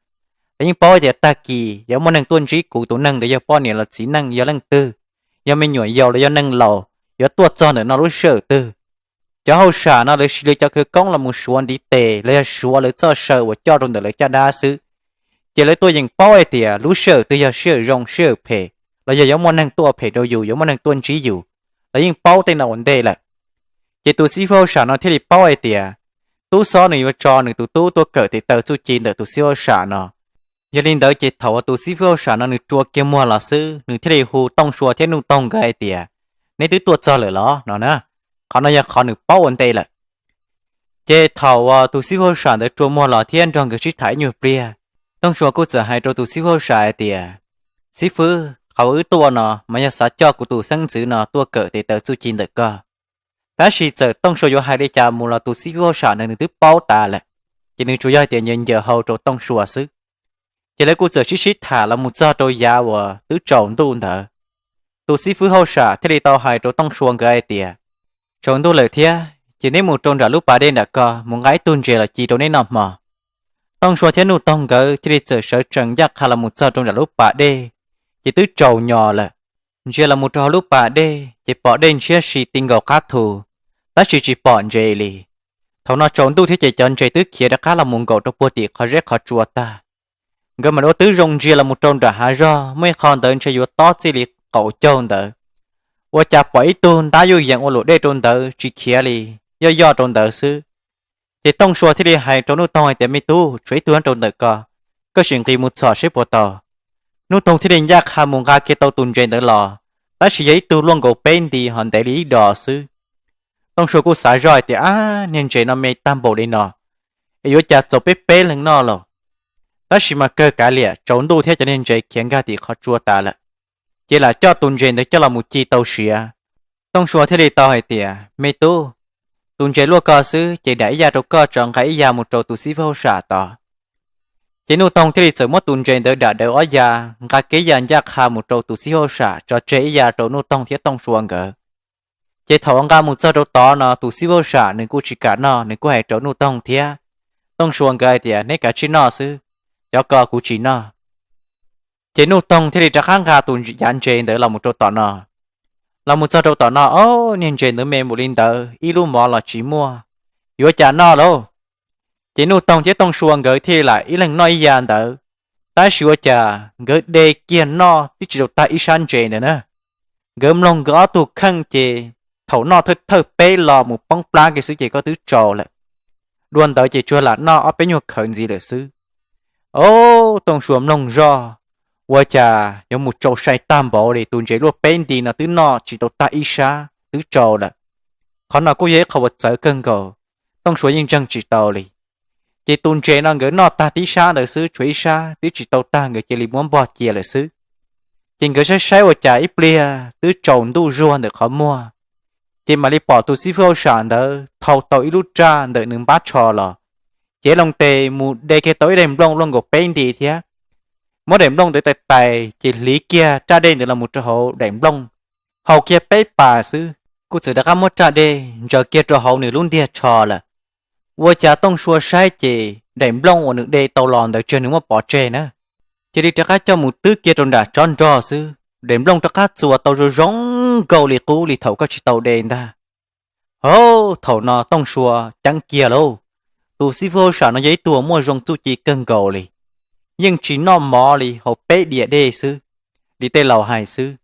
Lawv yeej paub tias tag kis yuav muaj neeg tuaj ntsib kuv tus neeg ntawd yog poj niam los txiv neej, yog leej twg, yog me nyuam yaus los yog neeg laus, yuav tuaj txog ntawm no lub sij hawm twg. Cov hauj sam no lawv siv lawv cov khawv koob los mus suav ntiv tes los yog suav lawv txoj saw uas coj rau ntawm lawv caj dab xwb, ces lawv tuaj yeem paub hais tias lub sij hawm twg yog sij hawm zoo sij hawm phem, los yog yuav muaj neeg tuaj phem rau yus, yuav muaj neeg tuaj ntsib yus, lawv yeej paub tej no ua ntej lawm. Ces tus xib fwb hauj sam no thiaj li paub hais tias tub xob nws yuav tso nws tus tub tuaj kawm tes taw txuj ci ntawm tus xib fwb hauj sam no. Yog li ntawd ces thaum uas tus xib fwb hauj sam no nws rua kiag muag los xwb, nws thiaj li hu Tooj Sua thiab Nuj Toog nkawd hais tias, neb twb tuaj txog lawm los no na. Qhov no yog qhov nws paub ua ntej lawm. Ces thaum uas tus xib fwb hauj sam ntawd rua muag los thiab nrog nkawd sib tham ib nyuag pliag, Tooj Sua kuj txawm hais rau tus xib fwb hauj sam hais tias, xib fwb, qhov uas wb tuaj no mas yog xav coj kuv tus xeeb ntxwv no tuaj kawm tes taw txuj ci ntawm koj. Tab sis txawm Tooj Sua yuav hais li cas mus los tus xib fwb hauj sam ntawd nws twb paub tas lawm, ces nws tsuas yog hais tias ncaws ncaws hau rau Tooj Sua xwb. Ces lawv kuj txawm sib sib tham los mus txog rau yav uas twb tsaus ntuj ntawd, tus xib fwb hauj sam thiaj li tau hais rau Tooj Sua nkawd hais tias, tsaus ntuj lawm thiab, ces neb mus rau nram lub pas dej nram ko mus nqa ib tug ntses los ci rau neb noj hmo. Tooj Sua thiab Nuj Toog nkawd thiaj li txawm sawv tsees ncaj qha los mus txog rau nram lub pas dej, ces twb tsaus nyos lawm. Ntsia los mus rau hauv lub pas dej ces pom dej ntshiab si ti nkaus qab thu, tab sis tsis pom ntses li. Thaum no tsaus ntuj thiab ces cov ntses twb khiav rov qab los mus nkaum rau puag tim qhov zeb qhov tsua tag. Nkawd mam li ua tib zoo ntsia los mus rau nram hav zog, muaj ib qho ntawd ntshe yuav tob txij li qaum caug ntawd, ua cas pom ib tug ntab yuj yees ua luam dej rau ntawd tsis khiav li, yoj yoj rau ntawd xwb. Ces Tooj Sua thiaj li hais rau Nuj Toog hais tias, me tub, tshuav ib tug nyob rau ntawm ko, koj sim nqis mus txhom seb puas tau. Nuj Toog thiaj li ncaj qha mus nqa kiag tau tus ntses ntawd los, tab sis yog ib tug luaj nkaus peb nti ho ntev li ib dos xwb. Tooj Sua kuj xav zoj hais tias, ab, niag ntses no me tag npaum li no es yuav cas txaus peb peb leeg noj lauj. Tab sis mas kawg kav liam, tsaus ntuj thiab cov niag ntses khiav nkag tim qhov tsua tas lawm, ces lam coj tus ntses ntawd coj los mus ci tau siav. Tooj Sua thiaj li tau hais tias, me tub, tus ntses luaj ko xwb ces dam ib yam rau koj tso nqa ib yam mus rau tus xib fwb hauj sam tod. Ces Nuj Toog thiaj li txawm muab tus ntses ntawd dam daws ob yam, nqa kiag ib yam ncaj qha mus rau tus xib fwb hauj sam, tso tseg ib yam rau Nuj Toog thiab Tooj Sua nkawd. Ces thaum uas nqa mus txog rau tod no tus xib fwb hauj sam nws kuj tsis kam noj, nws kuj hais rau Nuj Toog thiab Tooj Sua nkawd hais tias, neb kav tsij noj xwb, cov ko kuv tsis noj. Ces Nuj Toog thiaj li rov qab nqa tus yav ntses ntawd los mus rau tom no. Los mus txog rau tom no, ob, niag ntses ntawd me npaum li ntawd ib lub mov los tsis muaj, yuav cas noj lauj? Ces Nuj Toog thiab Tooj Sua nkawd thiaj li lam ib leeg noj ib yam ntawd, tab sis ua cas nkawd de kiag noj twb tsis tau tag ib sab ntses ntawd na. Nkawd mloog nkawd ob tug kheej ces thaum noj thawj thawj peb los mus poob plab kiag xwb ces koj twb tsaus lawm. Dua ntawd ces tsuas lam noj ob peb nyuag khawv ntxiv lawm xwb. Ob, Tooj Sua mloog zoj, ua cas yuav mus tsaus sai tag npaum li, tus ntses luaj peb nti no twb noj tsis tau tag ib sab twb tsaus lawm. Qhov no kuj yog ib qho uas txawv kawg nkaus, Tooj Sua yeej ntseeg tsis tau li. Ces tus ntses no nkawd noj tag tib sab ntawd xwb, tshuav ib sab twb tsis tau tag nkawd cia li muab npog cia lawm xwb. Ces nkawd saib saib ua cas ib pliag twb tsaus ntuj zuag ntawm qhov muag, ces mam li pom tus xib fwb hauj sam ntawd thau tau ib lub raj ntawm nws npab tsho los, cev loo tes mus de kiag tau ib daim nplooj luaj nkaus peb nti thiab. Muab daim nplooj ntawd tais tais ces hliv kiag raj dej ntawd los mus rau hauv daim nplooj, haus kiag peb pas xwb kuj txawm rov qab muab raj dej ntsaws kiag rau hauv nws lub ntiag tsho lawm. Ua cas Tooj Sua saib ces daim nplooj uas nws de tau los ntawd tsis yog nws muab pov tseg na, cia li rov qab coj mus twb kiag rau nram tsob nroj xwb, daim nplooj rov qab txuas tau zoo zoo nkaus li qub li thaum koj tsis tau de ntag. Hov, thaum no Tooj Sua ceeb kiag lauj, tus xib fwb hauj sam no yog ib tug muaj zoo txuj ci kawg nkaus li, yeej tsis noj mov li, haus peb diam dej xwb li tej laus hais xwb,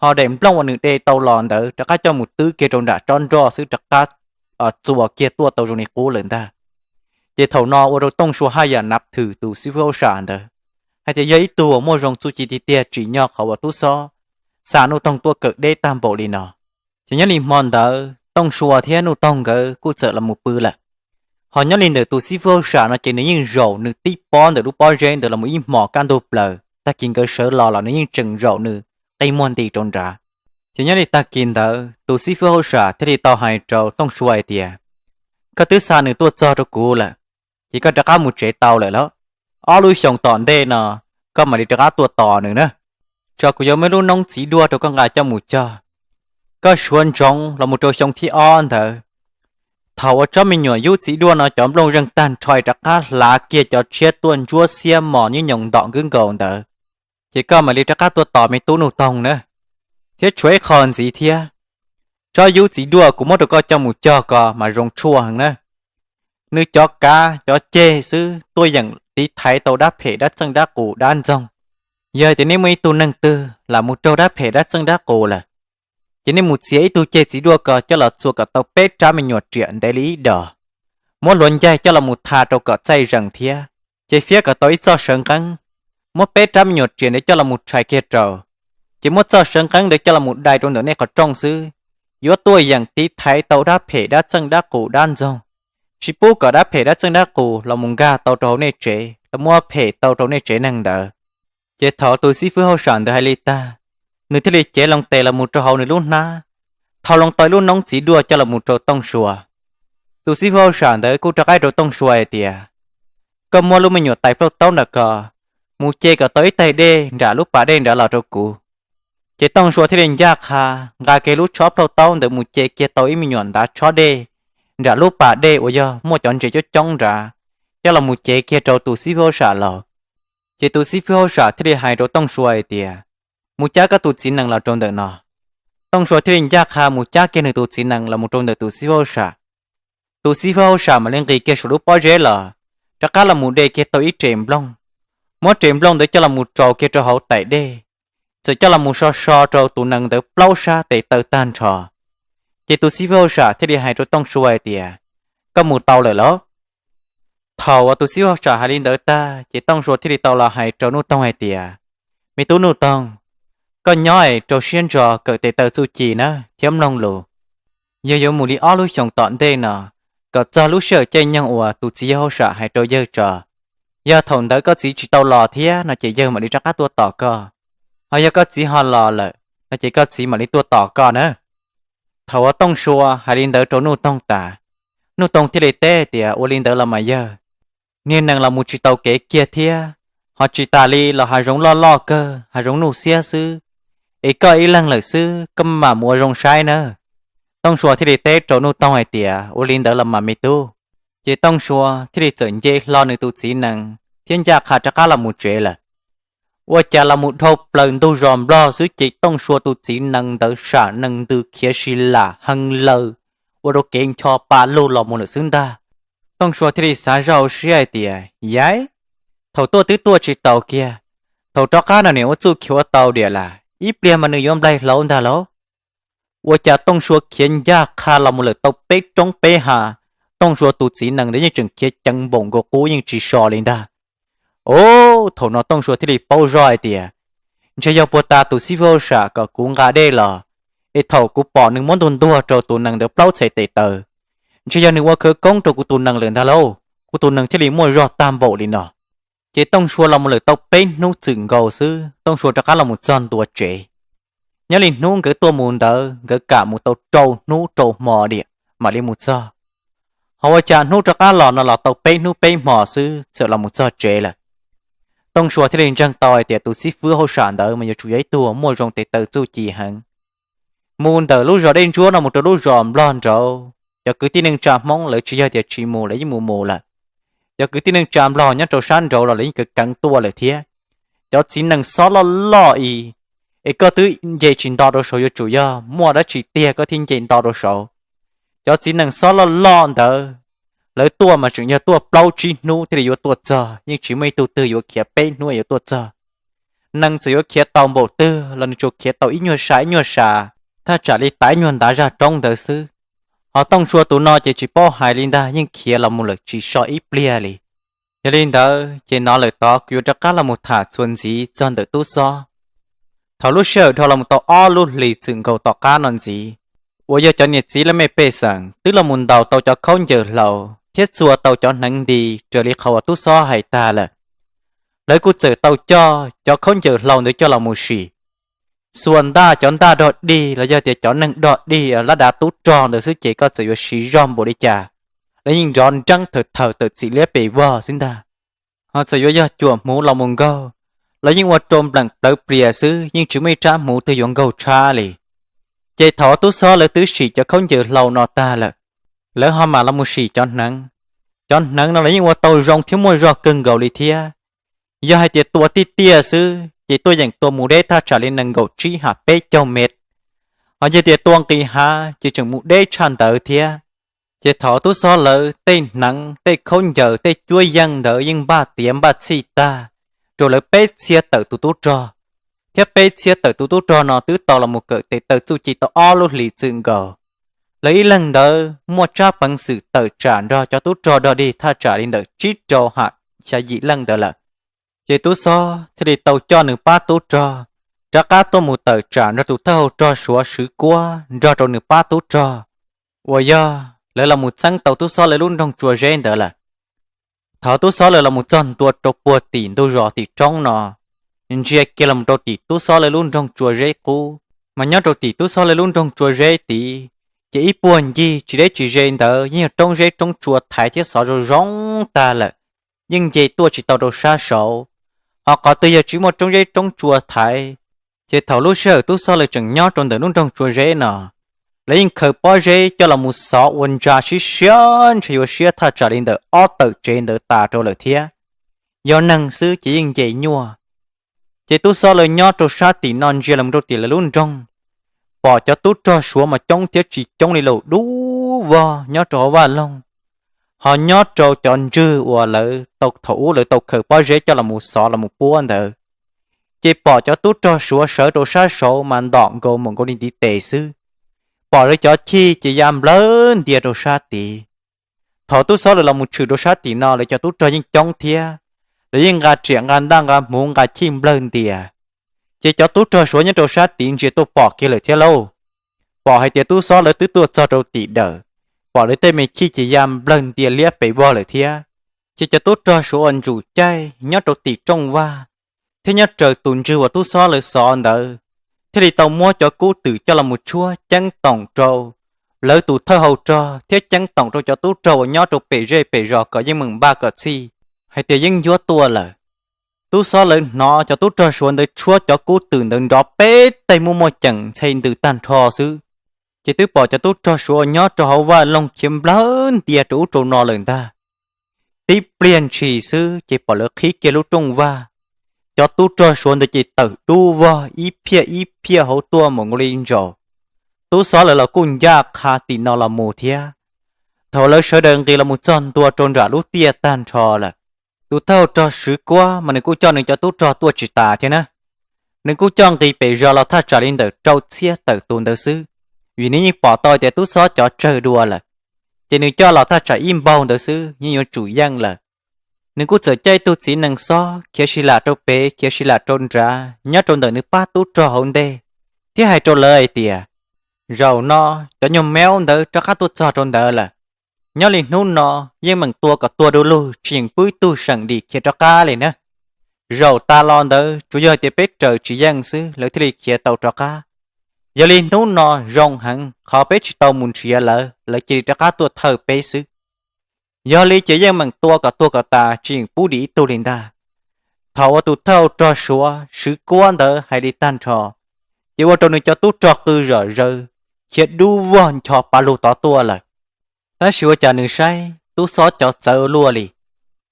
ho daim nplooj uas nws de tau los ntawd rov qab coj mus twb kiag rau nram tsob nroj xwb rov qab txuas kiag tuaj tau zoo li qub lawm ntag. Ces thaum no ua rau Tooj Sua haj yam nav thwm tus xib fwb hauj sam ntawd hais tias yog ib tug uas muaj zoo txuj ci tiag tiag tsim nyog qhov uas tub xob xa Nuj Toog tuaj kawm deb tag npaum li no. Ces nyob li hmo ntawd Tooj Sua thiab Nuj Toog nkawd kuj txawm los mus pw lawm. Ho nyob li ntawm tus xib fwb hauj sam no ces nws yeej zaum nws tib pob ntawm lub pob zeb ntawd los mus ib hmos kaj ntug plaws, tag kis nkawd sawv los los nws yeej tseem zaum nws qi muag nti rau nrad. Ces nyob li tag kis ntawd tus xib fwb hauj sam thiaj li tau hais rau Tooj Sua hais tias, koj twb xa nws tuaj txog rau kuv lawm, ces koj rov qab mus tsev tau lawm lauj. Ob lub xyoos tom ntej no koj mam li rov qab tuaj tos nws na. Tso kuv yuav muaj ib lub noob txiv duaj rau koj nqa coj mus cog. Koj suav ntsoov los mus rau xyoo thib ob ntawd, thaum uas tsob me nyuam yub txiv duaj no cov nplooj zeeg tag nrho rov qab hlav kiag cov tshiab tuaj ntsuab xiab mos nyuj nyoos ntom nkwb nkaus ntawd, ces koj mam li rov qab tuaj tos me tub Nuj Toog na. Thiab tshuav ib qho ntxiv thiab, tsob yub txiv duaj kuv muab rau koj coj mus cog ko mas zoo tshuaj heev na. Nws cov kav cov ceg xwb tuaj yeem tiv thaiv tau dab phem dab txeej dab qus dab ntxoog. Yog hais tias nej muaj ib tug neeg twg lam mus raug dab phem dab txeej dab qus lawm, ces nej mus txiav ib tug ceg txiv duaj ko coj los txua kom tau peb rab me nyuam riam ntev li ib dos, muab hluav ncaig coj los mus tha rau kom txaij zees thiab, ces fiab kom tau ib txoj sawv nqeeb, muab peb rab me nyuam riam ntawd coj los mus rhais kiag rau, ces muab txoj sawv nqeeb ntawd coj los mus dai rau ntawm nej qhov rooj xwb, yuav tuaj yeem tiv thaiv tau dab phem dab txeej dab qus dab ntxoog, tsis pub kom dab phem dab txeej dab qus los mus nkag tau rau hauv nej tsev, los muab phem tau rau nej tsev neeg ntawd. Ces thaum tus xib fwb hauj sam ntawd hais li tag, nws thiaj li cev loo tes los mus rau hauv nws lub hnab, thau loo tau ib lub noob txiv duaj coj los mus rau Tooj Sua. Tus xib fwb hauj sam ntawd kuj rov qab rau Tooj Sua hais tias, koj muab lub me nyuam tais plauj taub nram ko mus ce kom tau ib taig dej nram lub pas dej nrad los rau kuv. Ces Tooj Sua thiaj li ncaj qha nqa kiag lub tshob plauj taub ntawd mus ce kiag tau ib me nyuam ntav tshob dej nram lub pas dej uas yog muaj cov ntses coob coob nrad, coj los mus cev kiag rau tus xib fwb hauj sam laus. Ces tus xib fwb hauj sam thiaj li hais rau Tooj Sua hais tias, mus cab koj tus txiv nees los rau ntawm no. Tooj Sua thiaj li ncaj qha mus cab kiag nws tus txiv nees los mus rau ntawm tus xib fwb hauj sam. Tus xib fwb hauj sam mam li nqis kiag saum lub pob zeb los, rov qab los mus de kiag tau ib rev nplooj, muab rev nplooj ntawd coj los mus tsaus kiag rau hauv taim dej, txawm coj los mus so so rau tus nees ntawd plaub sab tes taw tag nrho. Ces tus xib fwb hauj sam thiaj li hais rau Tooj Sua hais tias, koj mus tau lawm lauj. Thaum uas tus xib fwb hauj sam hais li ntawd tag ces Tooj Sua thiaj li tau los hais rau Nuj Toog hais tias, me tub Nuj Toog, koj nyob es rau siab ntso kawm tes taw txuj ci na thiab mloog lus. Yawg yuav mus li ob lub xyoos tom ntej no, kom txog lub sij hawm caij nyoog uas tus txiv yawg hauj sam hais rau yawg tso. Yog thaum ntawd koj txiv tsis tau los thiab no ces yawg mam li rov qab tuaj tos koj. Ho yog koj txiv ho los lawm no ces koj txiv mam li tuaj tos koj na. Thaum uas Tooj Sua hais li ntawd rau Nuj Toog tas, Nuj Toog thiaj li teb tias, ua li ntawd los mas yawg, niag nees los mus tsis tau kev kiag thiab, ho tsis tas li los hav zoov loj loj kawg, hav zoov nuj xiab xwb, es koj ib leeg lawm xwb, koj mam mus ua zoo saib nawb. Tooj Sua thiaj li teb rau Nuj Toog hais tias, ua li ntawd los mas me tub. Ces Tooj Sua thiaj li txawm nce hlo nws tus txiv nees thiab ncaj qha rov qab los mus tsev lawm. Ua cas los mus dhau plaws ntug zos Nplog xwb ces Tooj Sua tus txiv nees ntawd sam nees ntws khiav si lam heev lawm, ua rau kev ncho pa lug los mus lawm xwb ntag. Tooj Sua thiaj li xav zoj hauv siab hais tias, yaiv, thaum tuaj twb tuaj tsis taus kiag, thaum rov qab no niam ua txuj khiav ua tau diam las, ib pliag mas nws yuav nplaig hlauv ntag lauj. Ua cas Tooj Sua khiav ncaj qha los mus lawm tau peb roob peb hav, Tooj Sua tus txiv nees ntawd yeej tseem khiav ceev npaum nkaus qub yeej tsis so li ntag. Ov, thaum no Tooj Sua thiaj li paub zoj hais tias, ntshe yog puag ta tus xib fwb hauj sam kom kuv nqa dej los, es thaum kuv pom nws muab ntuag ntuag rau tus nees ntawd plaub txhais tes taw, ntshe yog nws ua khawv koob rau kuv tus nees lawm ntag lauj, kuv tus nees thiaj li muaj zog tag npaum li no. Ces Tooj Sua los mus lawm tau peb hnub txwm nkaus xwb, Tooj Sua rov qab los mus txog ntua tsev. Nyob li hnub nkawd tuaj mus ntawd nkawd kam mus tau rau hnub rau hmo diam mam li mus txog. Ho ua cas hnub rov qab los no los tau peb hnub peb hmo xwb txawm los mus txog tsev lawm. Tooj Sua thiaj li ntseeg tau hais tias tus xib fwb hauj sam ntawd mas yuav tsum yog ib tug muaj zoo tes taw txuj ci heev. Mus ntawm lub zos Dej Ntsuab no mus rau lub zos Nplog nraud, cov kwv tij neej tsa Hmoob lawv tsis yog tias tsis mus, lawv yeej mus mus lawm. Cov kwv tij neej tsa Nplog nyob rau sab nraud los lawv yeej keev keev tuaj lawm thiab. Cov txiv nees xob loj loj i, es koj twb nce tsis nto rau saud, yuav tsum yog muaj dab tsi tiag koj thiaj nce nto rau saud. Cov txiv nees xob loj loj ntawd, lawv tuaj mas tseem yog tuaj plaub tsib hnub thiaj li yuav tuaj txog, yeej tsis muaj ib tug twg yuav khiav peb hnub yuav tuaj txog. Nees txawm yuav khiav tau npaum twg los nws tsuas khiav tau ib nyuag sa ib nyuag sa, thaj tsam li tav ib nyuag ntav zaj roob ntawd xwb. Ho Tooj Sua tus no ces tsis paub hais li ntag, yeej khiav los mus lawm tsis so ib pliag li. Yog li ntawd ces hnov lawm tod kuv yuav rov qab los mus tham txuas ntxiv txog ntawm tub xob. Thaum lub sij hawm dhau los mus tau ob lub hlis txwm nkaus tom qab no ntxiv, uas yog cov niam txiv laj mej pej xeem twb los mus ntaus tau cov khaub ncaws hlau thiab txua tau cov hneev nti raws li qhov uas tub xob hais tag lawm, lawv kuj txawm tau coj cov khaub ncaws hlau ntawd coj los mus sim. Xuas ntaj, cov ntaj dog dig los yog tias cov neeg dog dig lab dav tub rog ntawd xwb ces koj txawm yuav siv zog npaum li cas, lawv yeej nrov nreeb thawm thawm tawm txim liab pes vog xwb ntag. Ho txawm yuav yog cuam hmuv los mus nkaug, los yeej ua rau npleem plawv plias xwb, yeej tsis muaj ib rab hmuv twg yuav nkaug tshab li. Ces thaum tub xob lawv twb sim cov khaub ncaws hlau no tag lawm, lawv ho mam los mus sim cov hneev. Cov hneev no los yeej ua tau zoo thiab muaj zog kawg nkaus li thiab. Yog hais tias tua tiaj tiaj xwb ces tuaj yeem tua mus deb thaj tsam li nees nkaum tsib ham peb caug mev. Ho yog tias tua nqis hav ces tseem mus deb tshaj ntawd thiab. Ces thaum tub xob lawv tej hneev, tej khaub ncaws, tej cuab yeej ntawd yeej npaj tiav npaj txhij tag rau lawv peb txhiab tawm tus tub rog, thiab peb txhiab tawm tus tub rog no twb tau los mus kawm tes taw txuj ci tau ob lub hlis txwm nkaus. Lawv ib leeg ntawd muaj tsab peev xwm tawm tsam nrog cov tub rog dog dig thaj tsam li ntawm tsib rau ham xya yim leej ntawd lawm. Ces tub xob thiaj li tau coj nws pab tub rog rov qab tuaj mus tawm tsam nrog tus thawj hau rog Suav Swv Kuab nrog rau nws pab tub rog, uas yog lawv los mus txeeb tau tub xob lawv lub nroog Tsua Zeb ntawd lawm. Thaum tub xob lawv los mus txog ntua rau puag tim ntug zos tim roob no, ntsia kiag los rau tim tub xob lawv lub nroog Tsua Zeb qub, mas nyob rau tim tub xob lawv lub nroog Tsua Zeb tid, ces ib puag ncig tsis deb tsis ze ntawd yeej yog roob zeb roob tsua thaiv thiab xov zoo zoo tag lawm, yeej nce tuaj tsis tau rau sab saud. Ho qhov twg yog tsis muaj roob zeb roob tsua thaiv, ces thaum lub sij hawm tub xob lawv tseem nyob rau ntawm lub nroog Tsua Zeb no, lawv yeej khaws pob zeb coj los mus xov ua ntsa sib siab ntshe yuav siab thaj tsam li ntawm ob tawm tsev ntawd tas rau lawm thiab. Yog neeg xwb ces yeej nce nyuaj. Ces tub xob lawv nyob rau sab tim no ntsia los rau tim lawv lub nroog, pom cov tub rog Suav mas coob thiab tsis coob li lauj, dub vog nyob rau hauv vaj loog. Ho nyob rau cov ntswg uas lawv tau thaum ub lawv tau khaws pob zeb coj los mus xov los mus puab ntawd, ces pom cov tub rog Suav sawv rau sab saud mas ntom nkaus mus nkaus li ntiv tes xwb. Pom lawv cov chij ces ya nplawg ntias rau sab tid. Thaum tub xob lawv los mus tshwm rau sab tim no lawv cov tub rog yeej coob thiab, lawv yeej nqa riam nqa ntaj nqa hmuv nqa chij nplawg ntias. Ces cov tub rog Suav nyob rau sab tid ntsia tuaj pom kiag lawm thiab lauj. Pom hais tias tub xob lawv twb tuaj txog rau tim dawm, pom lawv tej me chij ces ya nplawg ntias liab pes vog lawm thiab. Ces cov tub rog Suav uas ntsum caij nyob rau tim rooj vag thiab nyob raws tus ntswg uas tub xob lawv xov ntawd, thiaj li tau muab cov kub twm coj los mus tshuab ceeb toom rau lawv tus thawj hau rog thiab ceeb toom rau cov tub rog uas nyob rau pem zej pem zos kom yeej meem npaj kom txhij hais tias yeeb ncuab tuaj lawm. Tub xob lawv hnov cov tub rog Suav ntawd tshuab cov kub twm ntawd nrov peb teg muaj muaj ceem ntxhe ntws tag nrho xwb, ces twb pom cov tub rog Suav uas nyob rau hauv vaj loog khiav nplawg ntias rau ub rau no lawm ntag. Tib pliag ntshis xwb ces pom lawv qhib kiag lub rooj vag, cov tub rog Suav ntawd ces tawm dub vog ib phiaj ib phiaj hauv tuaj mus nkaus li ntsaum. Tub xob lawv los kuj ncaj qha tim no los mus thiab. Thaum lawv sawv daws nqis los mus txog ntua rau nram lub tiaj tag nrho lawm, tus thawj rog Swv Kuab mas nws kuj coj nws cov tub rog tuaj tsis tas thiab na. Nws kuj coj nqis pem zos los thaj tsam li ntawm rau txhiab tawm tus ntawd xwb, vim nws yeej pom tau tias tub xob cov tsawg dua lawm, ces nws coj los thaj tsam ib npaug ntawd xwb yeej yuav tsum yeej lawm. Nws kuj txawm caij tug txiv nees xob khiav si lam rau pem khiav si lam rau nrad nyob rau ntawm nws pab tub rog hauv ntej, thiab hais rau lawv hais tias, zaum no cov nyuag meub ntawd rov qab tuaj txog rau ntawd lawm. Nyob li hnub no yeej meem tua kom tuag du lug tsis yeem pub ib tug seem dim khiav rov qab li na. Zaum tas los ntawd tsuas yog hais tias peb raws tsis yeej xwb lawv thiaj li khiav tau rov qab. Yog li hnub no zoo heev qhov peb tsis tau mus nrhiav lawv, lawv cia li rov qab tuaj thawj peb xwb. Yog li ces yeej meem tua kom tuag kom tas tsis yeem pub dim ib tug li ntag. Thaum uas tus thawj rog Suav Swv Kuab ntawd hais li tag nrho, ces ua rau nws cov tub rog qw zom zaws, khiav dub vog ncho pa lug tod tuaj lawm. Tab sis ua cas nws saib tub xob cov txawv ua luaj li,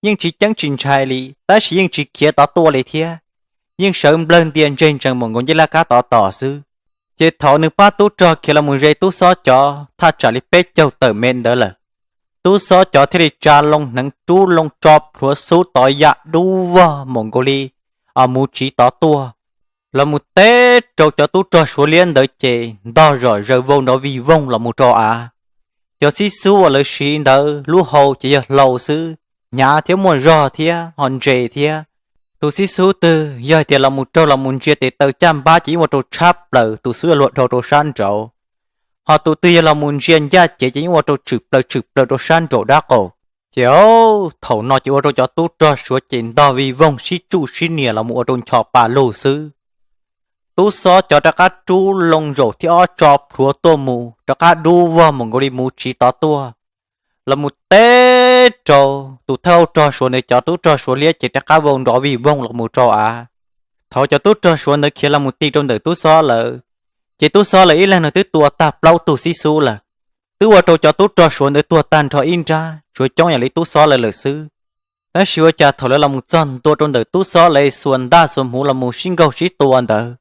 yeej tsis ceeb tsis ntshai li, tab sis yeej tsis khiav tod tuaj li thiab, yeej sawv nplawg ntia ntseg ntsees mus nkaus ncej laj kab tod tos xwb. Ces thaum nws pab tub rog khiav los mus ze tub xob cov thaj tsam li peb caug tawm mev ntawd lawm, tub xob cov thiaj li tsa loo hneev rub loo tso plhuav xub tod yam dub vog mus nkaus li muv tsiv tod tuaj, los mus teb rau cov tub rog Suav liab ntawd ces ntog zom zaws vau nrov vij voog los mus rau av. Cov xib xub uas lawv siv ntawd lub hau ces yog hlau xwb, hnyav thiab muaj zog thiab ho ntse thiab. Tus xib xub twg yog hais tias los mus raug los mus ntsia tes taw caj npab ces yeej ua rau tshab plaws tus xub yuav luag dhau rau sab nraud, ho tus twg yog los mus ntsia ncaj cev ces yeej ua rau tshwm plaws tshwm plaws rau sab nraum dab qaum. Ces thaum no ces ua rau cov tub rog Suav ces ntog vij voog sib tsuj sib nias los mus ua rau ncho pa lug xwb. Tub xob cov rov qab rub loo zaum thib ob tso plhuav tuaj mus rov qab dub vog mus nkaus li muv tsiv tod tuaj, los mus teb rau tus thawj rog Suav ntawd cov tub rog Suav liab ces rov qab vau nrov vij voog los mus rau av. Thaum cov tub rog Suav ntawd khiav los mus ti rau ntawm tub xob lawm, ces tub xob lawv ib leeg no twb tua tag plaub tug xib xub lawm, twb ua rau cov tub rog Suav ntawd tuag tag nrho ib nrab, tshuav coob yam li tub xob lawv lawm xwb. Tab sis ua cas thaum lawv los mus txog ntua rau ntawm tub xob lawv xuas ntaj xuas hmuv los mus sib nkaug sib tua ntawd,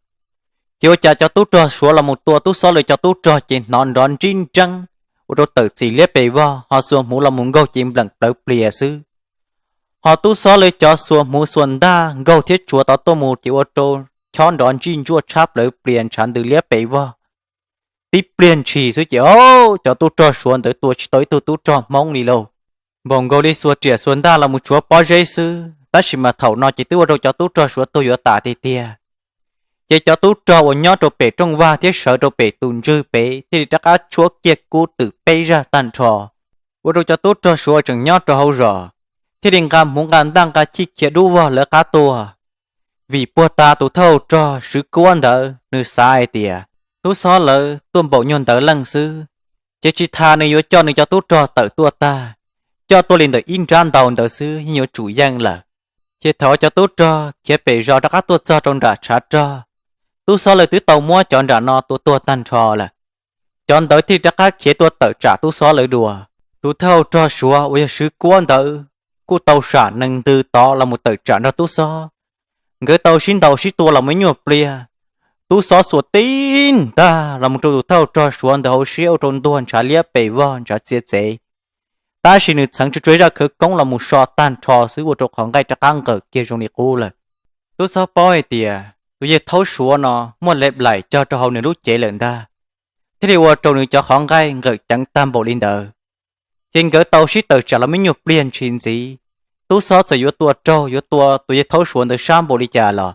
ces ua cas cov tub rog Suav los mus tua tub xob lawv cov tub rog ces hnov nrov ntsib nreeb, ua rau tawm txim liab pes vog, ho xuas hmuv los mus nkaug ces npleem plawv plias xwb. Ho tub xob lawv cov xuas hmuv xuas ntaj nkaug thiab tsuav tod tuaj mus ces ua rau chob nrov ntsij ntsuaj tshab plawv plias ntshav ntws liab pes vog. Tib pliag ntshis xwb ces o, cov tub rog Suav ntawd tua tsis tau ib tug tub rog Hmoob li lauj. Npaum nkaus li xuas riam xuas ntaj los mus tsuav pob zeb xwb, tab sis mas thaum no ces twb ua rau cov tub rog Suav tuag yuav tas tiag tiag. Ces cov tub rog uas nyob rau pem rooj vag thiab sawv rau pem tus ntswg pem thiaj li rov qab tshuab kiag kub twm peb zaj tag nrho, ua rau cov tub rog Suav tseem nyob rau hauv zos thiaj li nqa hmuv nqa ntaj nqa chij khiav dub vog lawv qab tuaj. Vim puag ta tus thawj rog Swv Kuab ntawd nws xav hais tias tub xob lawv tuaj npaum nyuag ntawd leej xwb, ces tsis tas nws yuav coj nws cov tub rog tawm tuaj tag, coj tuaj li ntawm ib nrab ntau ntawd xwb yeej yuav tsum yeej lawm. Ces thaum cov tub rog khiav pem zos rov qab tuaj txog rau nram tshav rog, tub xob lawv twb tau muab cov nram no tua tuag tag nrho lawm. Cov ntawd thiaj rov qab khiav tuaj tawm tsam tub xob lawv dua. Tus thawj rog Suav uas yog Swv Kuab ntawd kuj tau sam nees ntws tod los mus tawm tsam nrog tub xob. Nkawd tau sib ntaus sib tua los mus ib nyuag pliag, tub xob xuas tib ntag los mus rau tus thawj rog Suav ntawd hauv siab ua rau ntuag ntshav liab pes vog ntshav txiav txev. Tab sis nws txheev tsuj tsuav zaj khawv koob los mus so tag nrho xwb ua rau qhov nqaij rov qab nqawm kiag zoo li qub lawm. Tub xob paub hais tias tus yawg thaub Suav no muaj leb laim cog rau hauv nws lub cev lawm ntag, thiaj li ua rau nws cov qhov nqaij nqawm ceev tag npaum li ntawd. Ces nkawd tau sib tawm tsam los ib nyuag pliag ntshis ntxiv, tub xob txawm yuav tua raug yuav tua tus yawg thaub Suav ntawd sab npaum li cas los,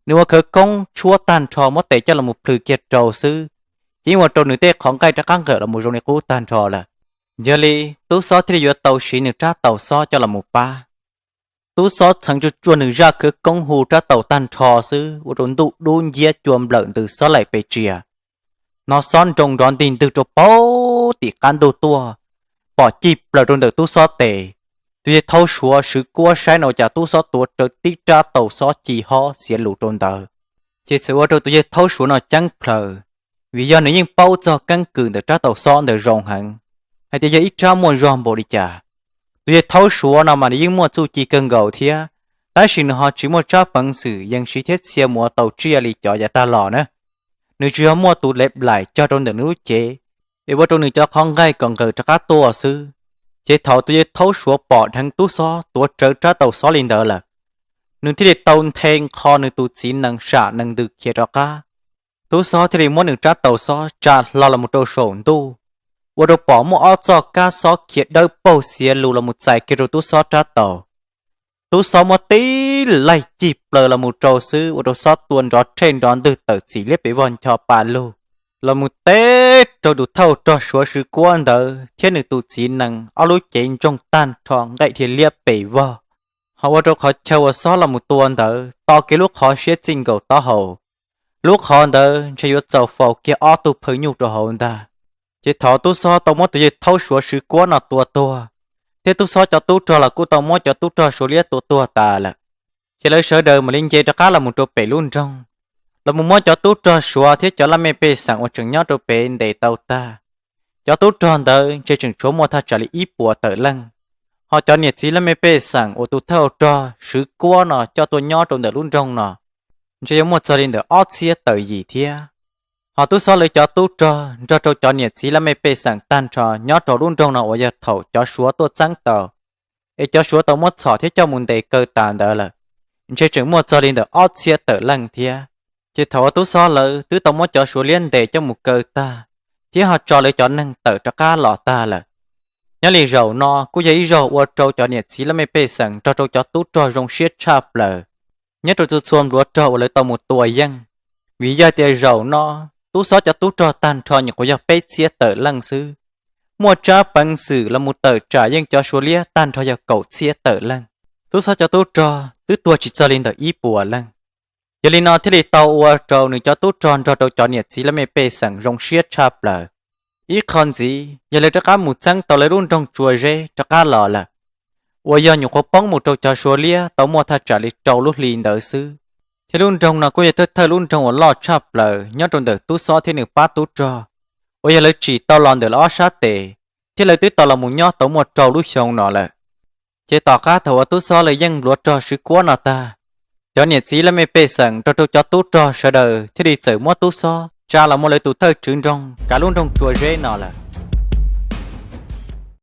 nws ua khawv koob tshuab tag nrho muab tes coj los mus plhws kiag rau xwb, ces yeej ua rau nws tej qhov nqaij rov qab nqawm los mus zoo li qub tag nrho lawm. Yog li tub xob thiaj li yuav tau siv nws rab taus xob coj los mus pab. Tub xob txheev tsuj tsuav nws zaj khawv koob hu rab taus tag nrho xwb ua rau ntuj dub nciab cua nplawm ntws xob laim pes tsias. Hnov xob nroo nrov ntig ntwg rau paub tim qab ntuj tuaj, pom cig plaws rau ntawm tub xob tes. Tus yawg thaub Suav Swv Kuab saib no cas tub xob tuav rawv tib rab taus xob ci hob xiav lus rau ntawd, ces txawm ua rau tus yawg thaub Suav no ceeb plhaws, vim yog nws yeej paub txog keeb kwm ntawm rab taus xob ntawd zoo heev, hais tias yog ib rab muaj zog npaum li cas. Tus yawg thaub Suav no mas nws yeej muaj txuj ci kawg nkaus thiab, tab sis nws ho tsis muaj tsab peev xwm yees siv thiab txhia mus ua tau tsiaj li cov yav tag los na. Nws tsuas yog muaj tus leb laim cog rau ntawm nws lub cev, es ua rau nws cov qhov nqaij kom nqawm rov qab tuaj xwb. Ces thaum tus yawg thaub Suav pom dheev tub xob tuav rawv rab taus xob li ntawd lawm, nws thiaj li tau nthe nqho nws tus txiv nees sam nees ntws khiav rov qab. Tub xob thiaj li muab nws rab taus xob tsa hlo los mus rau saum ntuj, ua rau pom muaj ob txoj kab xob khiav dawb paug xiav lus los mus txais kiag rau tub xob rab taus. Tub xob muab tib laig cig plaws los mus rau xwb ua rau xob tua nrov rhej nrov ntwg tawm txim liab pes vog ncho pa lug, los mus teb rau tus thawj rog Suav Swv Kuab ntawd thiab nws tus txiv nees ob lub cev ntsoog tag nrho nqaij dhia liab pes vog. Ho ua rau qhov chaw uas xob los mus tua ntawd to kiag lub qhov siab txij nkaus taub hau. Lub qhov ntawd ntshe yuav txaus faus kiag ob tug phaw nyuj rau hauv ntag. Ces thaum tub xob tau muab tus yawg thaub suav swv kuab no tua tuag, thiab tub xob cov tub rog los kuj tau muab cov tub rog suav liab tua tuag tas lawm, ces lawv sawv daws mam li nce rov qab los mus rau pem lub nroog, los mus muab cov tub rog suav thiab cov laj mej pej xeem uas tseem nyob rau pem ntes tau tag. Cov tub rog ntawd ntshe tseem tshuav muaj thaj tsam li ib puas tawm leej. Ho cov niam txiv laj mej pej xeem uas tus thawj ua rog swv kuab no coj tuaj nyob rau ntawm lub nroog no ntshe yuav muaj txog li ntawm ob txhiab tawm yim thiab. Ho tub xob lawv cov tub rog nrog rau cov niam txiv laj mej pej xeem tag nrho nyob rau lub nroog no uas yog thaum cov suav tuaj txeeb tau, es cov suav tau muab txhom thiab coj mus ntes kaw tas ntawd lawm, ntshe tseem muaj txog li ntawm ob txhiab tawm leej thiab. Ces thaum uas tub xob lawv twb tau muab cov suav liab ntes coj mus kaw tag, thiab ho tso lawv cov neeg tawm rov qab los tag lawm, nyob li zaum no kuj yog ib zaug ua rau cov niam txiv laj mej pej xeem nrog rau cov tub rog zoo siab tshaj plaws nyob rau txhua txhua npluav rog uas lawv tau mus tua yeej. Vim yog tias zaum no tub xob cov tub rog tag nrho nyuam qhuav yog peb txhiab tawm leej xwb, muaj tsab peev xwm los mus tawm tsam yeej cov suav liab tag nrho yog kaum txhiab tawm leej. Tub xob cov tub rog twb tuag tsis txog li ntawm ib puas leej. Yog li no thiaj li tau ua rau nws cov tub rog nrog rau cov niam txiv laj mej pej xeem zoo siab tshaj plaws. Ib qho ntxiv yog lawv rov qab mus txeeb tau lawv lub nroog Tsua Zeb rov qab los lawm, uas yog nyuam qhuav poob mus rau cov suav liab tau muaj thaj tsam li rau lub hli ntawd xwb. Thiab lub nroog no kuj yog thawj thawj lub nroog uas loj tshaj plaws nyob rau ntawm tub xob thiab nws pab tub rog, uas yog lawv tsim tau los ntawm lawv ob sab tes, thiab lawv twb tau los mus nyob tau muaj rau lub xyoo no lawm. Ces tom qab thaum uas tub xob lawv yeej npluav rog swv kuab no tag, cov niam txiv laj mej pej xeem nrog rau cov tub rog sawv daws thiaj li txawm muab tub xob tsa los muaj lawv tus thawj tswv nroog kav lub nroog Tsua Zeb no lawm.